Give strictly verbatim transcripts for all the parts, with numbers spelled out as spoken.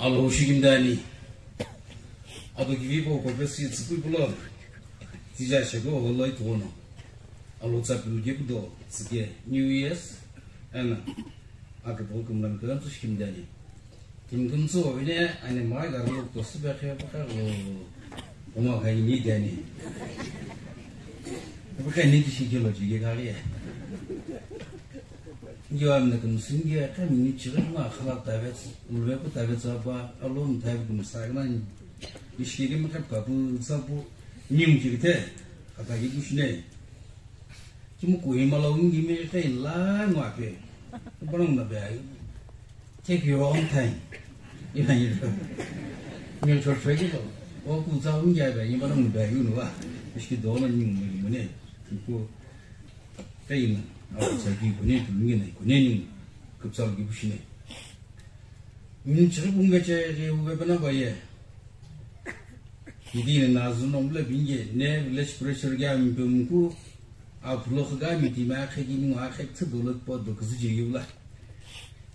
Alhou shikimdani. Ado kivi po ko pesi tsipui pulo. Tija shego holoi tuono. Alhou tsapil gebudo tsike New Year's. Ana. Ado po kumlam kan tu shikimdani. Timi kümtsü ine ani mai gari lo tosu be khe pa ka lo. Oma kai ni dani. Apa kai ni kisi kilo jige gari. Yo amna kümsü nge ka mini chiri ma khala tavet, ulve ku tavet sa ba, alom tavet kümsa na ni. Ishige mi ka pa bu sa bu, ni um kiri te. Kata ki kushne. Kimu Kohima lo ngi mi ka la ngwa pe. Barang na be ai. Take your own time. Ina ni. Ni chor chor ki lo. O ku za ngi ya be, ni barang be yu no wa. Ishki do na ni mu ni mu ne. Ku Kaina, awo tsaki kune tulungi nai, kune ni kupsal ki pushine. Min chiri bunga che ke uwe bana baye. Kidi ne nazu no mle binge, ne village pressure ga mi pemku, a pulokh ga mi ti ma khe ki ni ma khe tsu dolot po do kuzu je yula.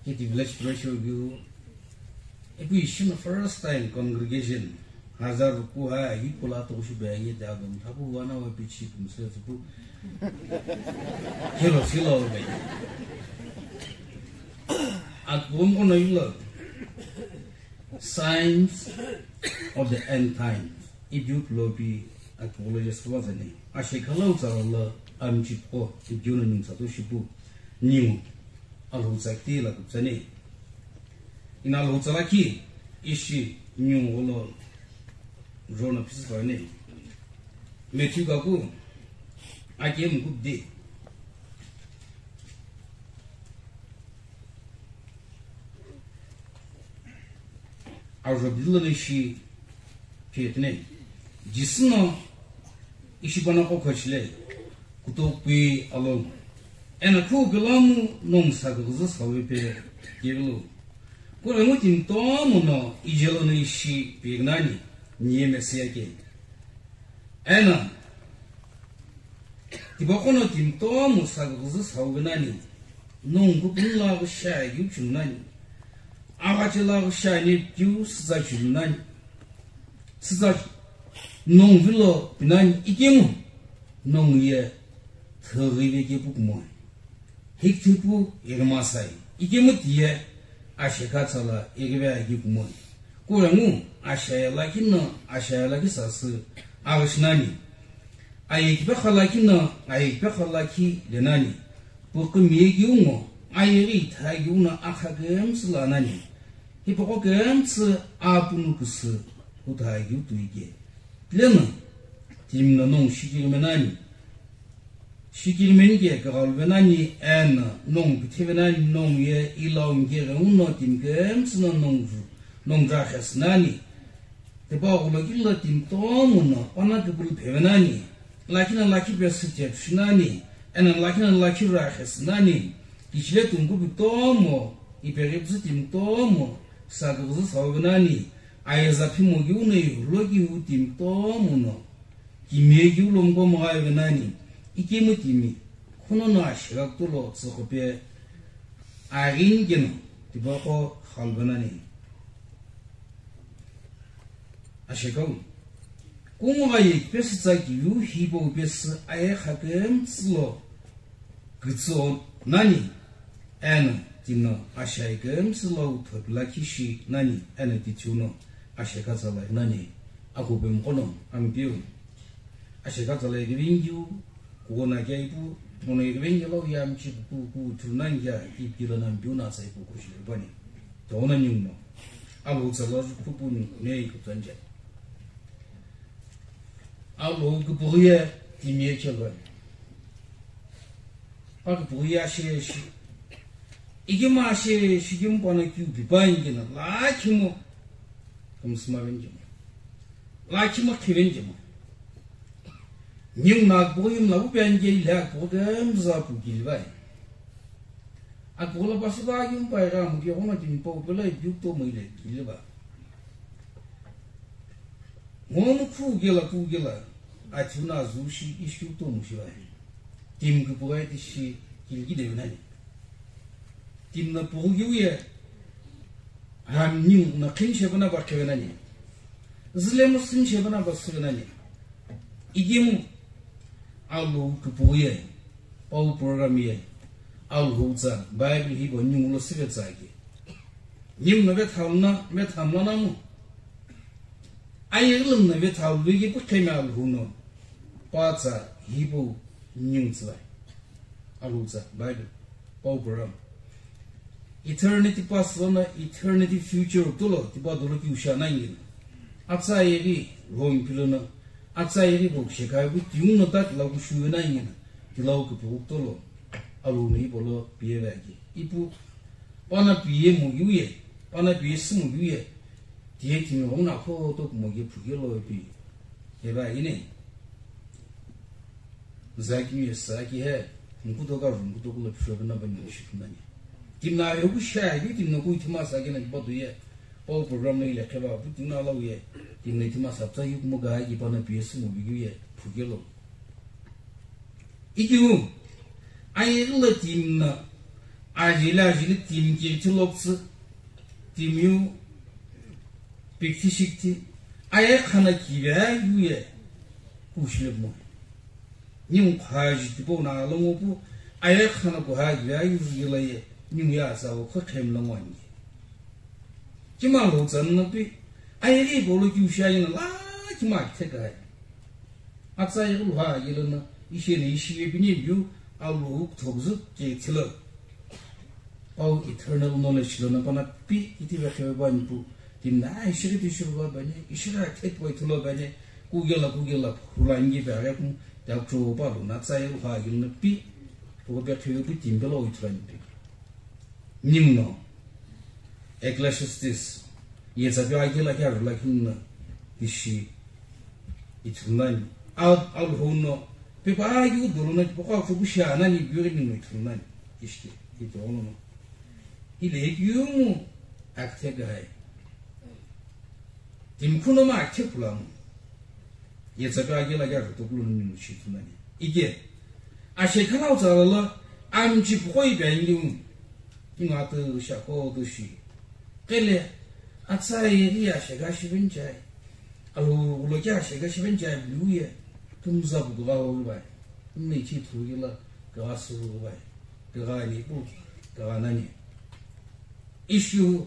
Kidi village pressure gi u. Epu ishi na first time congregation. Hazar ku ha, yi kula to shi ba ye da dum thapu wana wa pichi kum se tsupu. Kilo silo ba. At bum kono yula. Signs of the end time. Idiot lopi at apologist wa zane. Ashe kalau tsarala amchip ko idiot na ning sato shipu. Niu. Alhou tsakti la kupsane. Ina alhou tsalaki ishi niu olo rona pisi tane. Matthew kaku ake mukubde. Arjo bilo ishi Phetine, Jisü no ishi pano qo khochile, kuto pui alo. Ena khu gelamu nong sa gozü sawe pe keglu. Kore ngu timi tomo no ijelo no ishi pe gnani, niye Mesia ke. Ena, Tipaqo no timi tomo sa gozü sawe gnani, nong kupun la gusha yu chungnani. Aghachi la gusha ni piu siza chungnani. Siza nong vilo pinani ikemu nong ye thoghi ve ke pukumo. Hiktipu igma sai. Ikemu tiye asheka tsala igve agi kumon. Kurangu ashaya lakino ashaya laki sasü agishnani. Ayekipekha lakino ayekipekha laki lenani. Pukumi egi ungo ayeri ithagi una akha kemsü lanani. Hipoko kemsü apunu kusü uthagi utuige. Leno, timi no nong shikiri menani. Shikiri menike kaghalu venani eno nong pithe venani nong ye ilau ngere uno timi kemsü no nong ju, nong ja khesnani. Tipa ghulo kilo timi tomo no pana kipulu phe venani. Lakina laki pe sü che pshinani. Eno lakina laki ra khesnani. Kichile tungku pi tomo, ipeghi psü timi tomo, sa kaghuzu sau venani. Ayeza phimogiu no ihulogiu timi tomo no, kimiyegiu lo mgomghayi venani, ikemu timi, khuno no ashigha kutulo tsüqhupe, aghinigeno, tipaqo khalu venani. Ashekau, kungughaye kipesü tsa kiu hipo pesü aye khakemtsü lo, kütsü nani, eno tino ashai kemsü lo utho pila kishi nani, eno tithiu no asheka tsala nani, akupemqo no ampiu. Asheka tsala ekivingiu, kuona kia ipu, ono ekivingi lo ya mchi kuku, ku uthu nani kia, ipilo na mpiu na sa ipu kushi pani. Tona ni uno. Alo tsala ju kupu ni ne ikutanja. Alo kupughiye timiye chelo. Akupughiye ashe shi. Ikima ashe shi kimpana kiu pipa ingena. Lakimo. Kumsima venjimo. Lakimo kivenjimo. Nyim na kupughi mla upe anje ile kupughi mza pu gilvai. Akughulo pasu ba yum pai gha mu ghi ghoma timi pau pela ipiu tomo ile kile ba. Ngomu khu gela khu gela, atiu na zu shi ishi tomo shi ba. Timi ku pugai ti shi kile ki de nani. Timi na pugu giu ye. Hami ningu no khini shepuna pa kheve nani. Zülemu sini shepuna pa süve nani. Ikimu Alhou kipughu ye, Paul program ye, Alhou tsa, Bible hipau ningu lo süve tsa ke. Ningu no vethalu na, vethalu na namu. Aye lo no vethalu ke pu khemi Alhou no. Pa tsa hipau ningu tsa. Alhou tsa, Bible, Paul program. Eternity past lono eternity future tolo tipa dolo kiu sha nangina. Atsa yeri Rome pilono, atsa yeri bo shekaibu tiuno tat lau kushu nangina, tilau kipughu tolo, Alhou no ipo lo piye vaki. Ipu, pana piye mo yuye, pana piye sumo yuye, tiye timi hona kho to kumo ye phuye lo pi. Eba ine. Zaki ye saki he, nkuto ka ru, nkuto kulo pishobina ba ni shikunani. Timna yoku sha, yu timna ku itima saki na badu ye. Pau program na ile kheba, bu timna la uye. Timna itima sapta yu kumo ga ki pana P S mo bigi ye, phukelo. Ikiu, aye la timna, ajila ajili tim ke tiloksu, timiu, pikti shikti, aye khana kibe yu ye. Kushile mo. Ningu khaji tipo na lo ngo pu, aye khana ko ha ya yu ri la ye, ningu ya sa wo kho khem lo ngwan ye. Kima lo tsan na pi, aye ri bo lo kyu sha yin la, kima the ka ye. Atsa ye lo ha ye lo na, ishe ne ishi ye bini yu, a lo thok zu ke thilo. Pau eternal knowledge lo na pana pi iti va khewe ba nipu. Timna ai shiri ti shuru ba bane, ishira tet wa itulo bane, kugela kugela hulangi ba ya kum, doctor ba lo na tsa ye ha gil na pi, ko be khewe pu timbe lo itulo ni pi. Nimno, Ecclesiastes, ye tsa bi agila kya rula kin na, ishi, itulani. Al, al hono, pe pa ayu dolo na, po ka fu sha na ni bi ni itulani, ishi, ito ono. Ile ekiumu akte gai. Timkhuno ma akte kulamu. Ye tsa ka gela ga to kulo ni shi tunani. Ike. Ashe kana utsala la amchi pukoi ba iliu. Kinga to sha ko to shi. Kele atsa ye ri ashe ga shi benchai. Alu ulo kya ashe ga shi benchai biu ye. Tumza bu ga ho bai. Ni chi thu gila ga su bai. Ga ni bu. Ga nani. Ishu,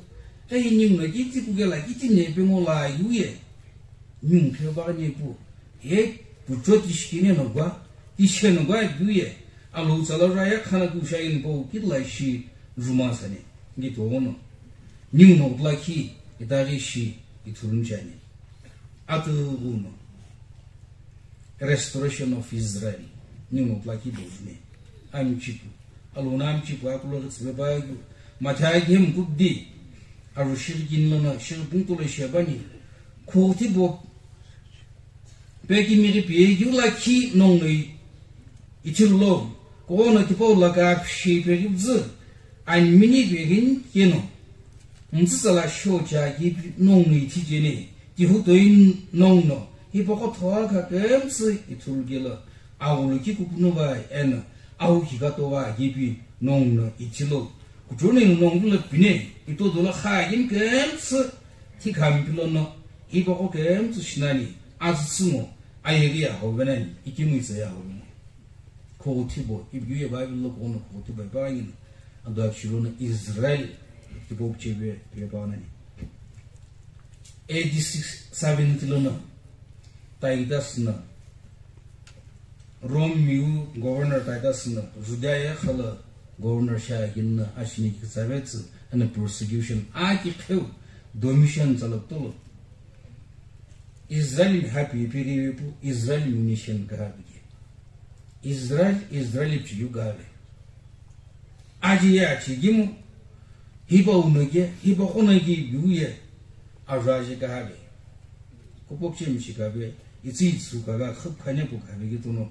hei ningu na kiti kugela kiti nepe ngo la yu ye. Ningu phe ba nepu. He, pucho tishikine no gwa, tishe no gwa yu ye. Alo tsala raya khana ku sha yin po kit la shi ruma sane. Nge to ono. Ningu no la ki, itari shi, iturun jane. Atu uno. Restoration of Israel. Ningu no la ki bovne. Amchipu. Alona amchipu akulo tsibe ba yu. Matha gem guddi. Aru shirkin lona shirpun tole shebani. Koti bo. Peki miri pe yu la ki nongnoi. Ichirlo. Kono tipo la ka shi pe yu zu. An mini begin keno. Mtsala sho cha ki nongnoi ti jene. Ki hu toi nongno. Hi poko thoa ka kemsi itul gelo. Aulu ki kukunu vai eno. Au ki ka to va ki pi nongno ichilo. Kutruni nonglo pine. Ito dola kha yin kemsi. Ti kam pilo no. Hi poko kemsi shinani. Azusumo. Ayegi ya hovenani. Ikimisa ya hovenani. Khogho thibo, ipi ye Bible lo kono khogho thibo pa ngina. Ado akshiro na Israel, tipo chebe, pe pa nani. A D six seventy lo na, Titus na, Rome miu governor Titus na, Judea khala governor sha gin na, ashini ki tsavetsu, ana persecution, a ki kheu, Domitian tsala tolo. Israel mi happy piri pu, Israel mi nation ka happy. Israel, Israel ipchi yu gave. Aji ye achi gimu, hiba unoge, hiba konoge yu ye, aja aji gave. Kupok che mishi gave, itsi itsu gave, khup khane pu gave ge tono.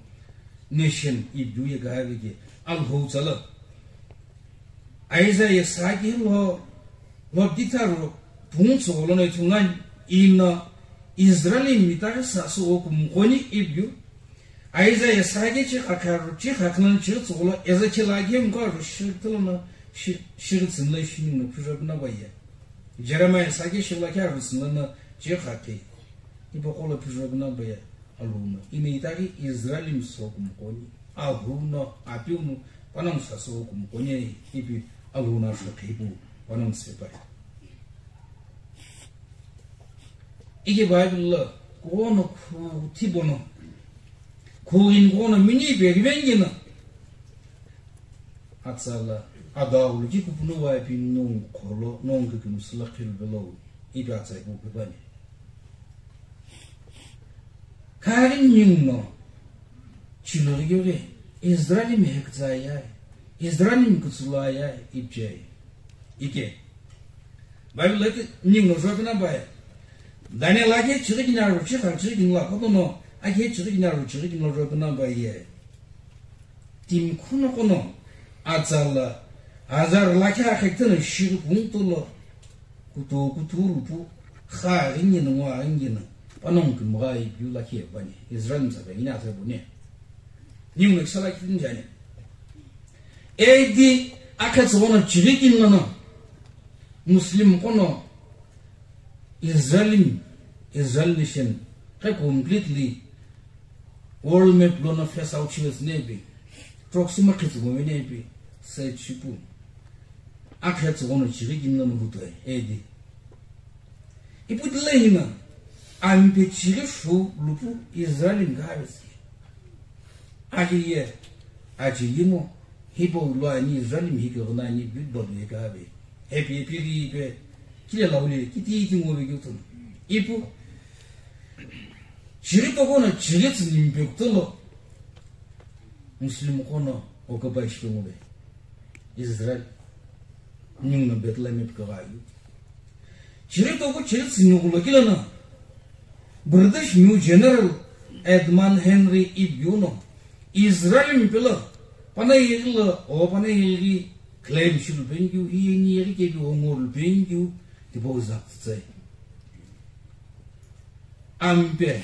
Nation ibu ye gave ge, alho tsala. Isaiah saki lo, lo ditharo, pung tsolo no ithungan, ina Israel mitari sa so kumkoni ibu. Isaiah saki chi kakharu, chi kakhanan chi tsolo, eza chi lagi mkaru, shirtulana, shi-, shirtsin la shini na pura na baya. Jeremiah saki shilakhi arüsü lono chekha khe. Ipo qolo phijokuna baye aluno. Ina itaghi Israelimi sokumqoni. Ahuno, apiuno, panongu sa sokumqoni ipi aluno asho khe ipu panongu sepai. Ike Bible lo kuono khu thibono. Khu in kuono mini pe givengina. Atsala, adaulu ki kupunu wa ipi nung kholo, nung kikimu sila khil belo, ipi atsa ipu pipani. Karin nyung no, chilo gyoge, Israelimi hekzaya, Israelimi kutsula ya, ipje. Ike. Bible lati nyung no zokina bai. Daniel ake chiri kina ro, chiri kina la, kono, ake chiri kina ro, chiri kina zokina bai ye. Timi khuno kono atsala hazar lakhi akhekutana shiri kungtulo kuto kuturu pu kha ringina ngwa ringina panongu kimgha ipiu lakhi bani Israel msaka ina atsa bune. Ni mwe sala kitin jani. A D akhetsa kono chirikin lono Muslim kono Israel, Israel nation khe completely world map lono face out shiwes nepi, Turks ma khitsu mo nepi, se chipu. Akhe tsono chiri kin lono butoi, A D. Ipu dile hina, ampe chiri shu lupu Israel ngabes. Aje ye, aje yimo, hipo lo ani Israel mi hiko na ni big body ye gabe. Happy happy ri pe, kile la ule, kiti kiti mo be gutun. Ipu, chiri to kono chiri tsini mpe kutolo. Muslim kono occupy shipe ngube. Israel. Nyung no Bethlehem pe kagagi. Chiri to ko chiri tsini ngulo kila na. British new general Edmund Henry ipiu no. Israel mpela. Pana yegila, o pana yegi claim shilu pengyu, iye ni yegi kebi o ngolu pengyu. Tipo uzak tsai. Ampe.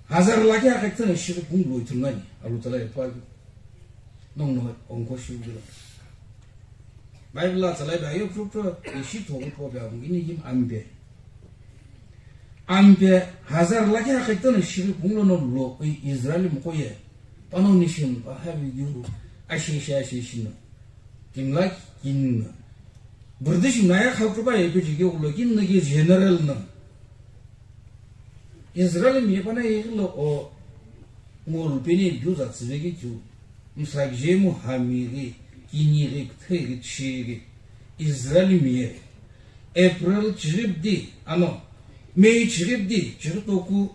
Hazar lakhi akhekutana shiri kunglo ithulu nani, alu tala epagi. Nong no onko shiu gila. Bible la tala ba yo prupra, ishi thogu po ba ngini yim ampe. Ampe, hazar lakhi akhekutana shiri kunglo no lo, i Israel mkoye. Pano nation pa habi yu, ashe, ashe, ashe, shino. Timlak kinna. British naya khaprupa epe jige ulo kinna ki general na. Israel mi pana yegilo o ngol peni juza tsivegi ju. Msagje mu hamiri, kiniri, ktheri, chiri. Israel mi ye. April chiribdi, ano, May chiribdi, chiritoku,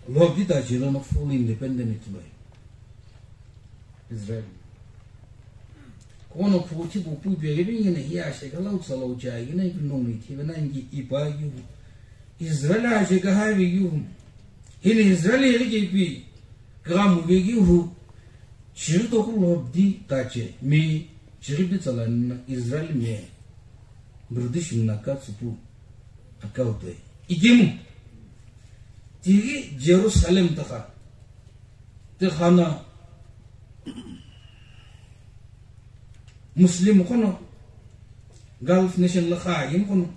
lobdi ta jilo no full independent ituloi. Israel. Kono phuti pu pu be gebe ngene hi ashe ka lau tsa lau ja gene ki no mi ti bena ngi ipa yu. Israel ashe ka ha be yu. Hini Israel ye ke pi ka mu be yu. Chiri to ku lo di ta che mi chiri bi tsala na Israel me. British na ka tsupu. Akau toi. Ikimu. Tiri Jerusalem taka. Te khana Muslim kono Gulf nation la kha yim kono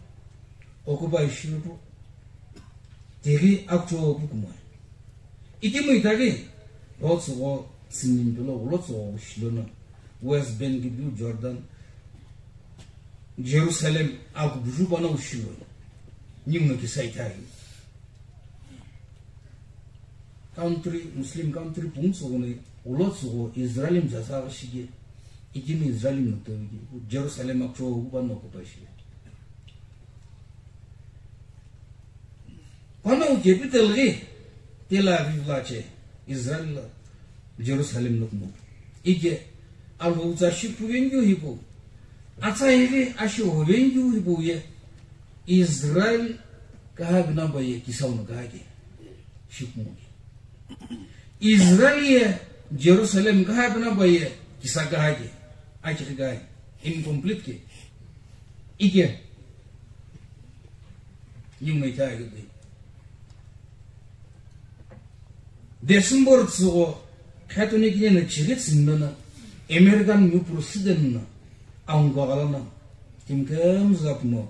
occupy shipu tiri actual bu kumai. Ikimu itari lotsugo sinin pelo lotsugo shilono West Bank gibi Jordan Jerusalem aku buju bana ushilo. Nyimno kisai tai. Country, Muslim country pung tsuguni, ulo tsugu Israel mjasa shige, ikimi Israel no tawigi, Jerusalem akcho uba no ko pashi. Pano capital gi Tel Aviv la che, Israel la Jerusalem no kumo. Ige, alo uza shipu yengyu hipo. Atsa iri ashi ho yengyu hipo ye. Israel kaha bina ba ye kisau no kaha ke. Shikmo. Israel ye Jerusalem kaha bina ba ye kisa kaha ke. Achi kaha. Incomplete ke. Ike. Yung may tayo ke. December tsugo khatuni kine na chigit sinna na American new president na aung kagala na Kümza puno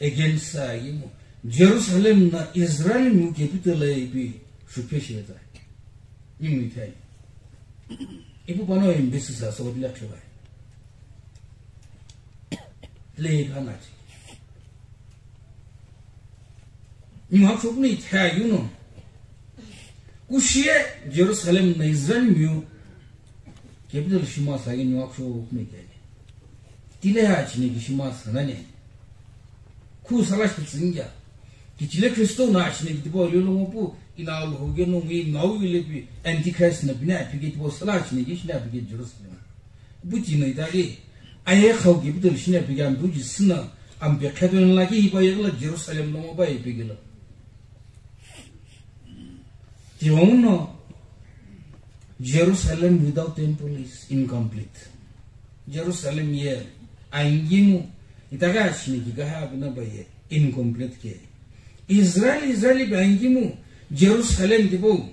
against sa yimu. Jerusalem na Israel mu capital ipi shuphe sheta. Ningu ithai. Ipu pano embassy sa so bila khibai. Le kanachi. Ningu akshokuni ithai yuno. Kushie Jerusalem na Israel mu capital shima sa ningu akshokuni ithai. Tile ha chine ki shima sanane. Khu sala shi tsingia. Kichile Kristo na chine ki tipo lelo ngopu ina alho ge no ngi nau ile pi antichrist na bina pi ke tipo sala chine ki shina pi ke Jerusalem. Buti no itali. Aye khau ke bidal shina pi ke ambu ji sina ampe khadon la ki ipa yela Jerusalem no ba ipe gela. Tiono Jerusalem without temple is incomplete. Jerusalem ye aingimu itaka shini kigaha bina ba ye incomplete ke. Israel, Israel be aingimu Jerusalem dibo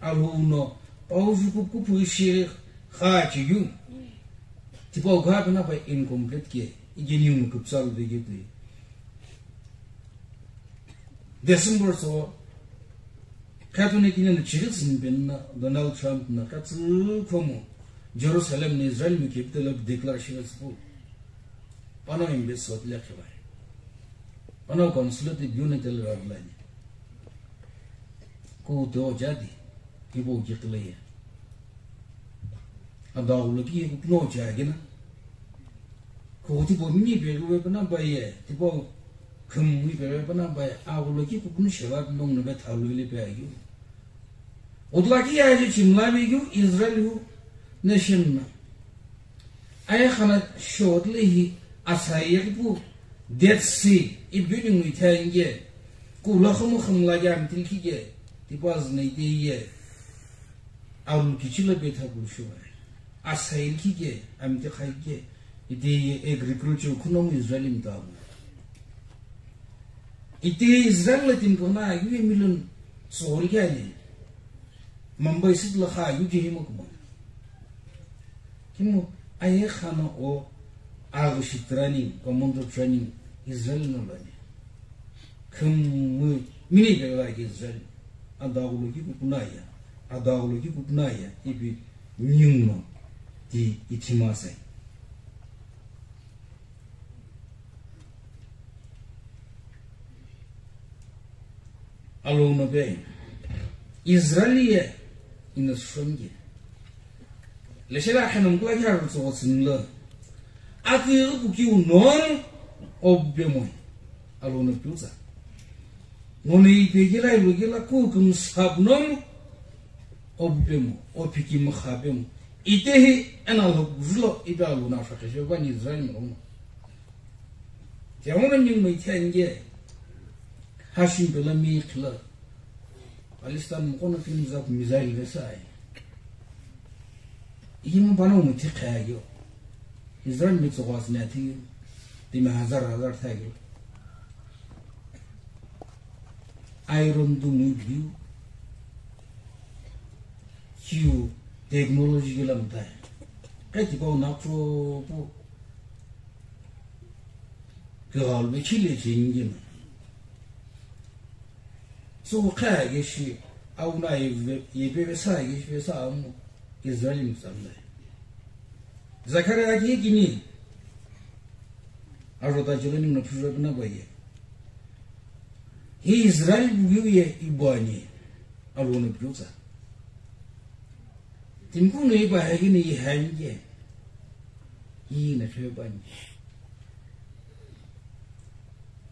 aluno pauju kukupu shi kha chiyu. Tipo ga bina ba incomplete ke. Igeni mu kupsal de ge. December so, Catholic Union na chiri sin ben na Donald Trump na katsu komo Jerusalem na Israel mi capital of declare shi pu. Pano imbe sot le khibai. Pano consulate biu na tel rablani. Ku to jadi, ibo gikle ya. Adagulo ki ku no jagina. Ko tipo mini pe ru pe na ba ye, tipo khum mi pe pe na ba ye, agulo ki ku kunu shela nong na be thalu le pe ayu. Odla ki ya je chimla be yu Israel yu nation na. Aya khana shot le hi asai ye pu Dead Sea, i building mi thainge. Ku la khum khum la ya mtil ki ge, tipo az nei de ye. Alu kichila betha kulu shubai. Asail kike, amite khaike, ite ye agriculture kunomu Israel imtamu. Ite Israel la tin kona yu million sori kani. Mumbai sit la kha yu je himo kuma. Kimo aye khana o agu shi training, commando training Israel no lani. Khumui mini pe la ki Israel. Adagulo ki kupuna ya. Adagulo ki kupuna ya. Ipi nyungno di itima sai. Alo no pe Israel ye ina songe. Leshela khanam kula ki haru tso tsinlo. Aki ku ki unon obbe mo. Alo no piuza. Ngone ipe gila ilu gila ku kum sab nom obbe mo. O piki mo khabe mo. Ite hi ana lo gulo ipe alo na fa keshe ba ni Israel mo. Te ngone ni mo ite nge. Hashim bela mi khla. Palestine mo kono tin zak missile ve sai. Ihi mo bana mo ti khaya yo. Israel mi tsogo asina ti ti me hazar hazar thayo. Iron du mu biu. Kiu technology ge lam tai. Kai ti pau na tro pu. Kighalu be chile chingina. So kha ge shi au na ye be sa ge shi be sa amu Israel mi samle. Zakaria ki kini. Aro ta jelo ni na phura na ba ye. Hi Israel bu ye ibani. Aro na phura. Timkunu iba hagini ihange. Ina phebani.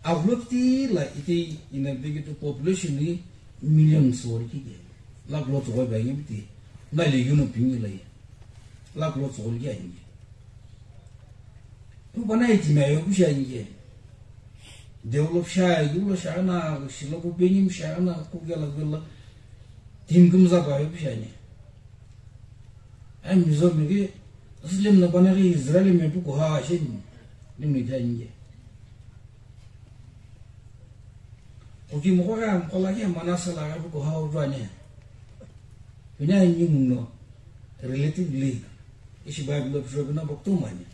Avlokti la ite ina bigitu population ni million sori kige. Lak lo tsogoi ba yimti. Na le yuno pingi la ye. Lak lo tsogoi ya yimti. Ku bana iti na yo ku sha yimti. Develop sha, yulo sha na, shilo ku benim sha na, ku gela gela. Tim kum za ba yo sha ni. Ai mizo mi ki Muslim na bana ki Israel me pu ku ha shin. Ni mi ta nge. Ku ki mo ka mo la ki mana sa la pu ku ha u ne. Bina ni mo no. Relatively. Ishi Bible lo piro bina bok tu mani.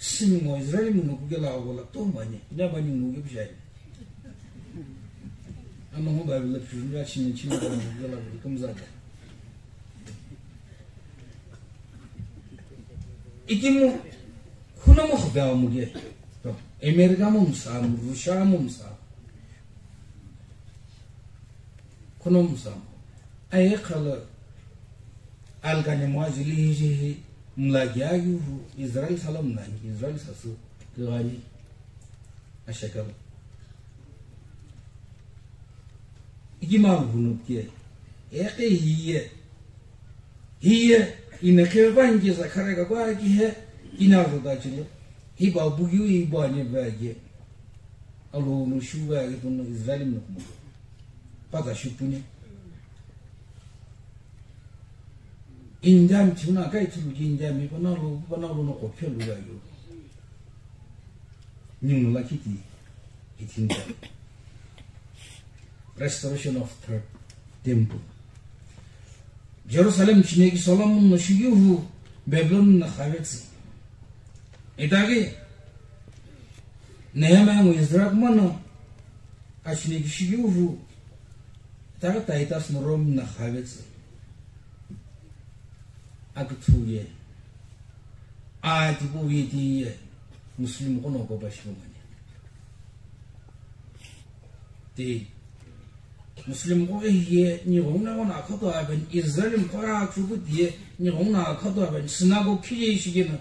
Simi ngo Israel mi no kugela awo la to mani, ina ba ni no ge bjai. Ano ngo Bible la phi ni achi ni chi ni ba ni kugela awo kumza da. Ikimu, kuna mo khobea mo ge. America mo msa, Russia mo msa. Kuno msa. Aye khala alkani mo ajili hiji hi mla gya yu hu Israel sala mla ni Israel sasu gani ashakal. Iki ma hunu ke. Eke hiye. Hiye ina ke ba ngi za kare ka kwa ki he ina ro da chile. Hi ba bu yu hi ba ni ba ge. Alo no shu ba ge tun Israel no. Pata shupuni. India mi chuna kai chulu ki India mi pana lo, pana lo no ko phelu ya yo. Ni mo la kiti, kiti India. Restoration of third temple. Jerusalem chine ki Solomon no shiyu hu Babylon na khavetsi. Itagi Nehemiah ngo Ezra kumano achine ki shiyu hu. Itagi Titus no Rome na khavetsi. Akuthu ye. A tipo ye ti ye. Muslim kono ko ba shi mani. Ti Muslim ko ye ni gong na gona ko to aben Israel ko a chu ko ti ye ni gong na ko to aben synagogue ki ye shi na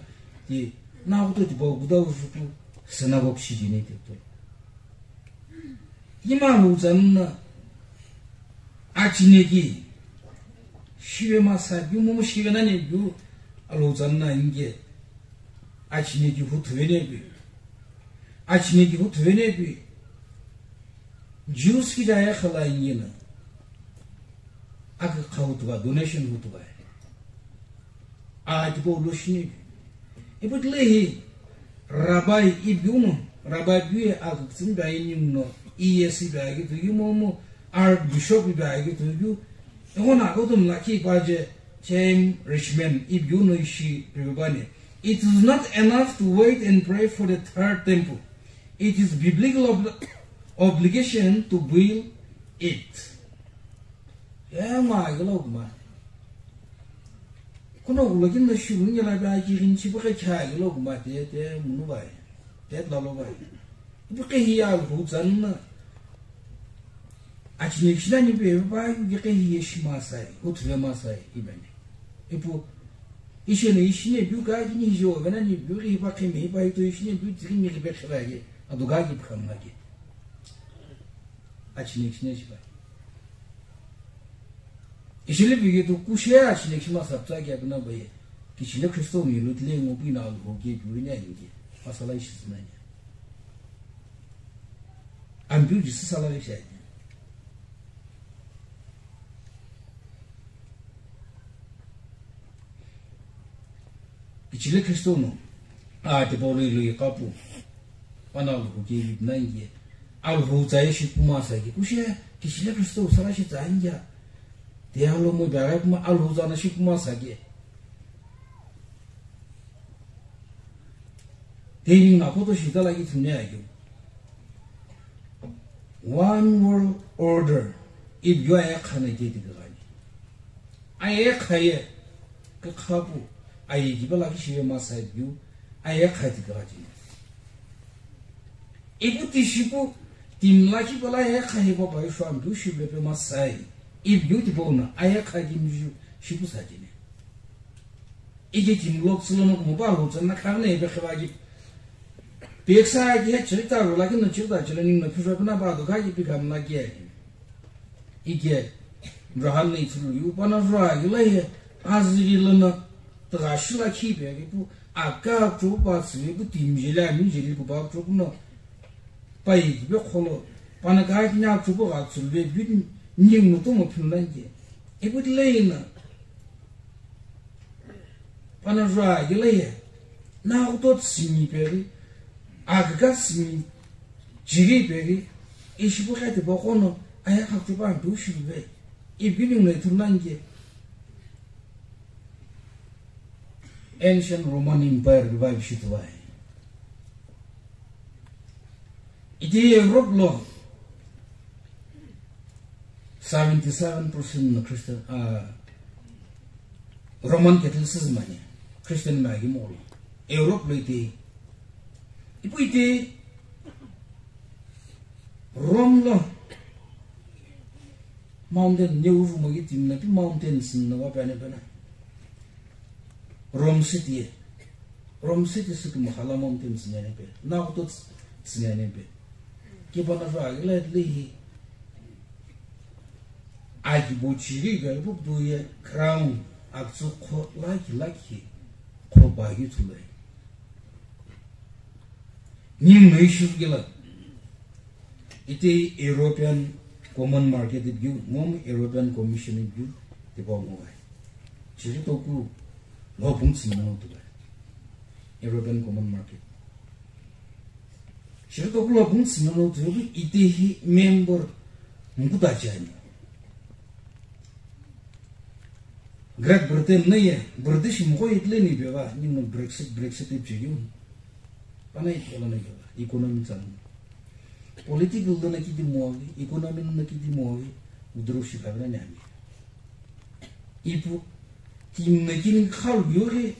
ti na ko to ti ba ko da ko synagogue shi ni ti to. Ima lo zanna achine ki shive masa gyu mo shive na ne gyu alo zanna inge achine ki hu thuve ne gyu. Achine ki hu thuve ne gyu. Jews ki da ya khala inge na. Aka kha hutuba, donation hutuba. A tipo lo shini. Ipu tlehi, Rabbi ibiu no, Rabbi biu ye aka kutsin ba ini no, iye si ba ki tu mo mo, Archbishop ba ki tu. Ego na ko tum laki ba je, Chaim Richmond ibiu no ishi ribane. It is not enough to wait and pray for the third temple. It is biblical ob- obligation to build it. Ye ma gilo kuma. Kuno gulo kin na shuru ni la ba ki rin chi ba ka cha gilo kuma te te munu bai. Te la lo bai. Bu ke hi ya hu zan na. Achine shina ni be ba yu ke hi ye shi ma sai, hu tu ma sai ibane. Ipu ishe ne ishine bu ka ni jo ga na ni bu ri ba ke me ba to ishine bu ti ni be khra ge. Adu ga ki kham na ge. Achine kishine shiba. Ishile bigi tu kushe achine kishima sapta kya bina baye. Kishile Kristo mi lu tle ngo bina alho ge bina inge. Masala ishi sinanya. Ambiu jisi sala ge shanya. Kichile Kristo no, a te bori lui kapu. Pana lu ke yip na inge. Alhu tsa ye shi kuma sa ki. Kushe, kichile Kristo sara shi tsa inge. Te alo mo bara kuma alhu tsa na shi kuma sa ki. Te ni na koto shi ta la ki tune a ki. One world order. Ibyo aye khana ke ti gani. Aye khaye, ke khapu, aye ki bala ki shiye masa ibyo, aye kha ti gani. Ibu ti shipu, timla ki bala aye khaye baba yushu amdu shibe pe masai. Ibyo ti bona, aye kha ki mju shipu sa jine. Ike ki mulok tsulo no kumo ba lo tsana khang ne be khaba ki. Peksa ki he chirita ro la ki no chirita chile ni no phira na ba do ka ki pi kam la ki. Ike Abraham ne tsulu yu pa na ra ki la ye aziri lo na tra shi la ki be ki pu aka tru pa tsu pu tim jila mi jili pu ba tru no. Pa yi ki be kholo pa na ka ki na tru pu ga tsu be bi ni no to mo phin la ki. Ibu le na Pana zua yela ye, na kuto tsini peri, agaka tsini, jiri peri, ishipu kati bokono, aya kaktupa ndu shibe, ibini mle tunange. Ancient Roman Empire revive shituwai. Iti Europe lo seventy seven percent no Christian, ah, Roman Catholicism ani, Christian mi aghi mo lo. Europe lo iti, ipu iti Rome lo mountain ne uju mo ghi timi na pi mountains no wa pene pene. Rome city ye. Rome city sükümxala mountains nene pe. Naoto tsüngene pe. Kipana fa agila lehi. Aki buchiri ga bubu ye crown aksu kho laki laki kho ba gi thulai. Ni mei shugila. Iti European Common Market ibyu, ngom European Commission ibyu, tipa mo gai. Chiri toku lo bung tsina no tu gai. European Common Market. Chiri toku lo bung tsina no tu gai, iti hi member mkuta chani. Great Britain na ye, British mko itle ni beva, ni mo Brexit, Brexit ibyu. Pana itola na beva, economy tsani. Political na kidi mo, economy na kidi mo, udro shi kabra ni ami. Ipu, tim na kin khal yore,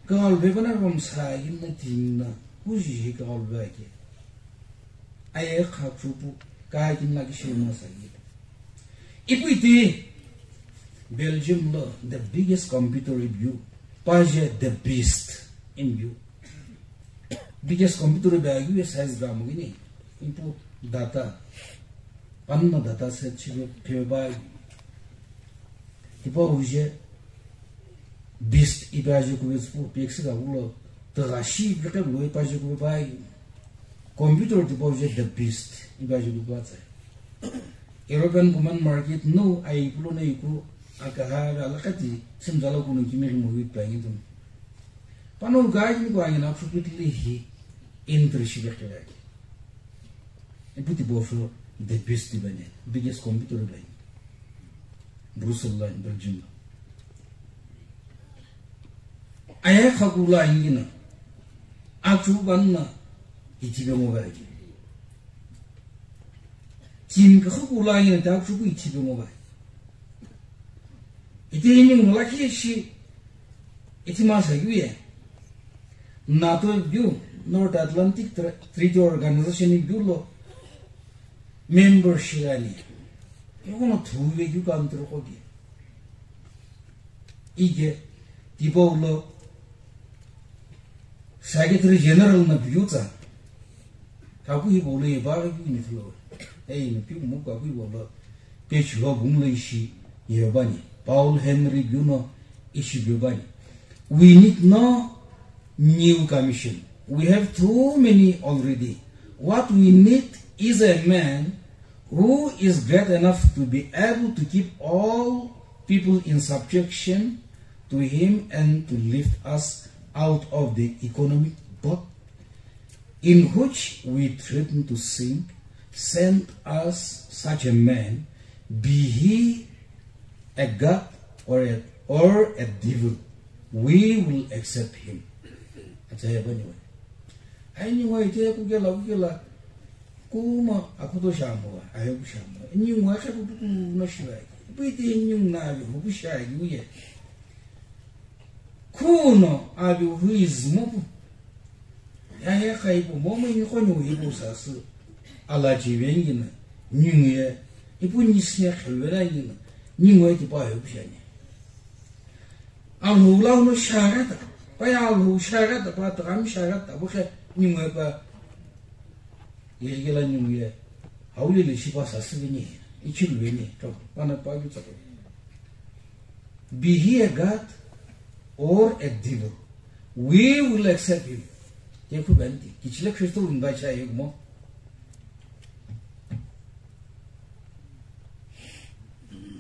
khal beva na rom sa yin na tim na, uji hi khal beva ke. Aye kha chupu, ka kin la ki shi ma sa yin. Ipu iti Belgium lo the biggest computer review, paje the best in view. Biggest computer review size da mo gini, ipu data, panna data set chibe peba, tipa uje best ipa je kuwe pu pexi ga ulo, tiga shi ipa ke lo ipa je kuwe bai. Computer tipau je the best, iba je kupa tsai. European Common Market no ai pulo na iku akaha alakati simzala kunu kimi rimo wit pa ngitum. Pano ga kimi kwa ngina pupitli hi entry shi bekhe. Ipu tipau so the best ibane, biggest computer ibane. Brussels la Belgium la. Aya khakula ingina. Achu banna itibe mo bai. Tim ka khakula ingina ta achu ku itibe mo bai. Ite ini mo lakhi shi iti masa yuye. NATO ibyu, North Atlantic Tre-, Treaty Organization ibyu lo member shigani. Igono thuve yu country kogi. Ige, tipau lo Secretary General na biyutsa. Kaku hi bolo ye ba yu ni thulo. Ei, ni pi mu kaku hi bolo. Page lo bung lo ishi ye bani. Paul Henry Guno ishi bani. We need no new commission. We have too many already. What we need is a man who is great enough to be able to keep all people in subjection to him and to lift us out of the economic boat in which we threaten to sink. Send us such a man, be he a god or a, or a devil, we will accept him. Atsa ya bani wa. Ai ni wa ite ku kela, ku kela. Kuma akuto shamo, ayo ku shamo. Ni wa ke ku ku no shiwa. Pu ite ni na yo ku sha yu ye. Kuno abi huiz mo pu. Ya ya kai pu mo mo ni ko ni wi pu sa su. Ala ji wen ni na. Ni ngue. Ipu ni sne khalwe la ni na. Ni ngue ti pa yo pu shani. Alhou la no sharata. Pa ya alhou sharata pa ta kam sharata bu khe ni ngue pa. Yegela ni ngue. Hauli le shi pa sa su ni. Ichi lu ni. To pa na pa ju tsa. Be he a god or a devil, we will accept him. Ye ku benti, kichile Kristo win ba cha ye mo.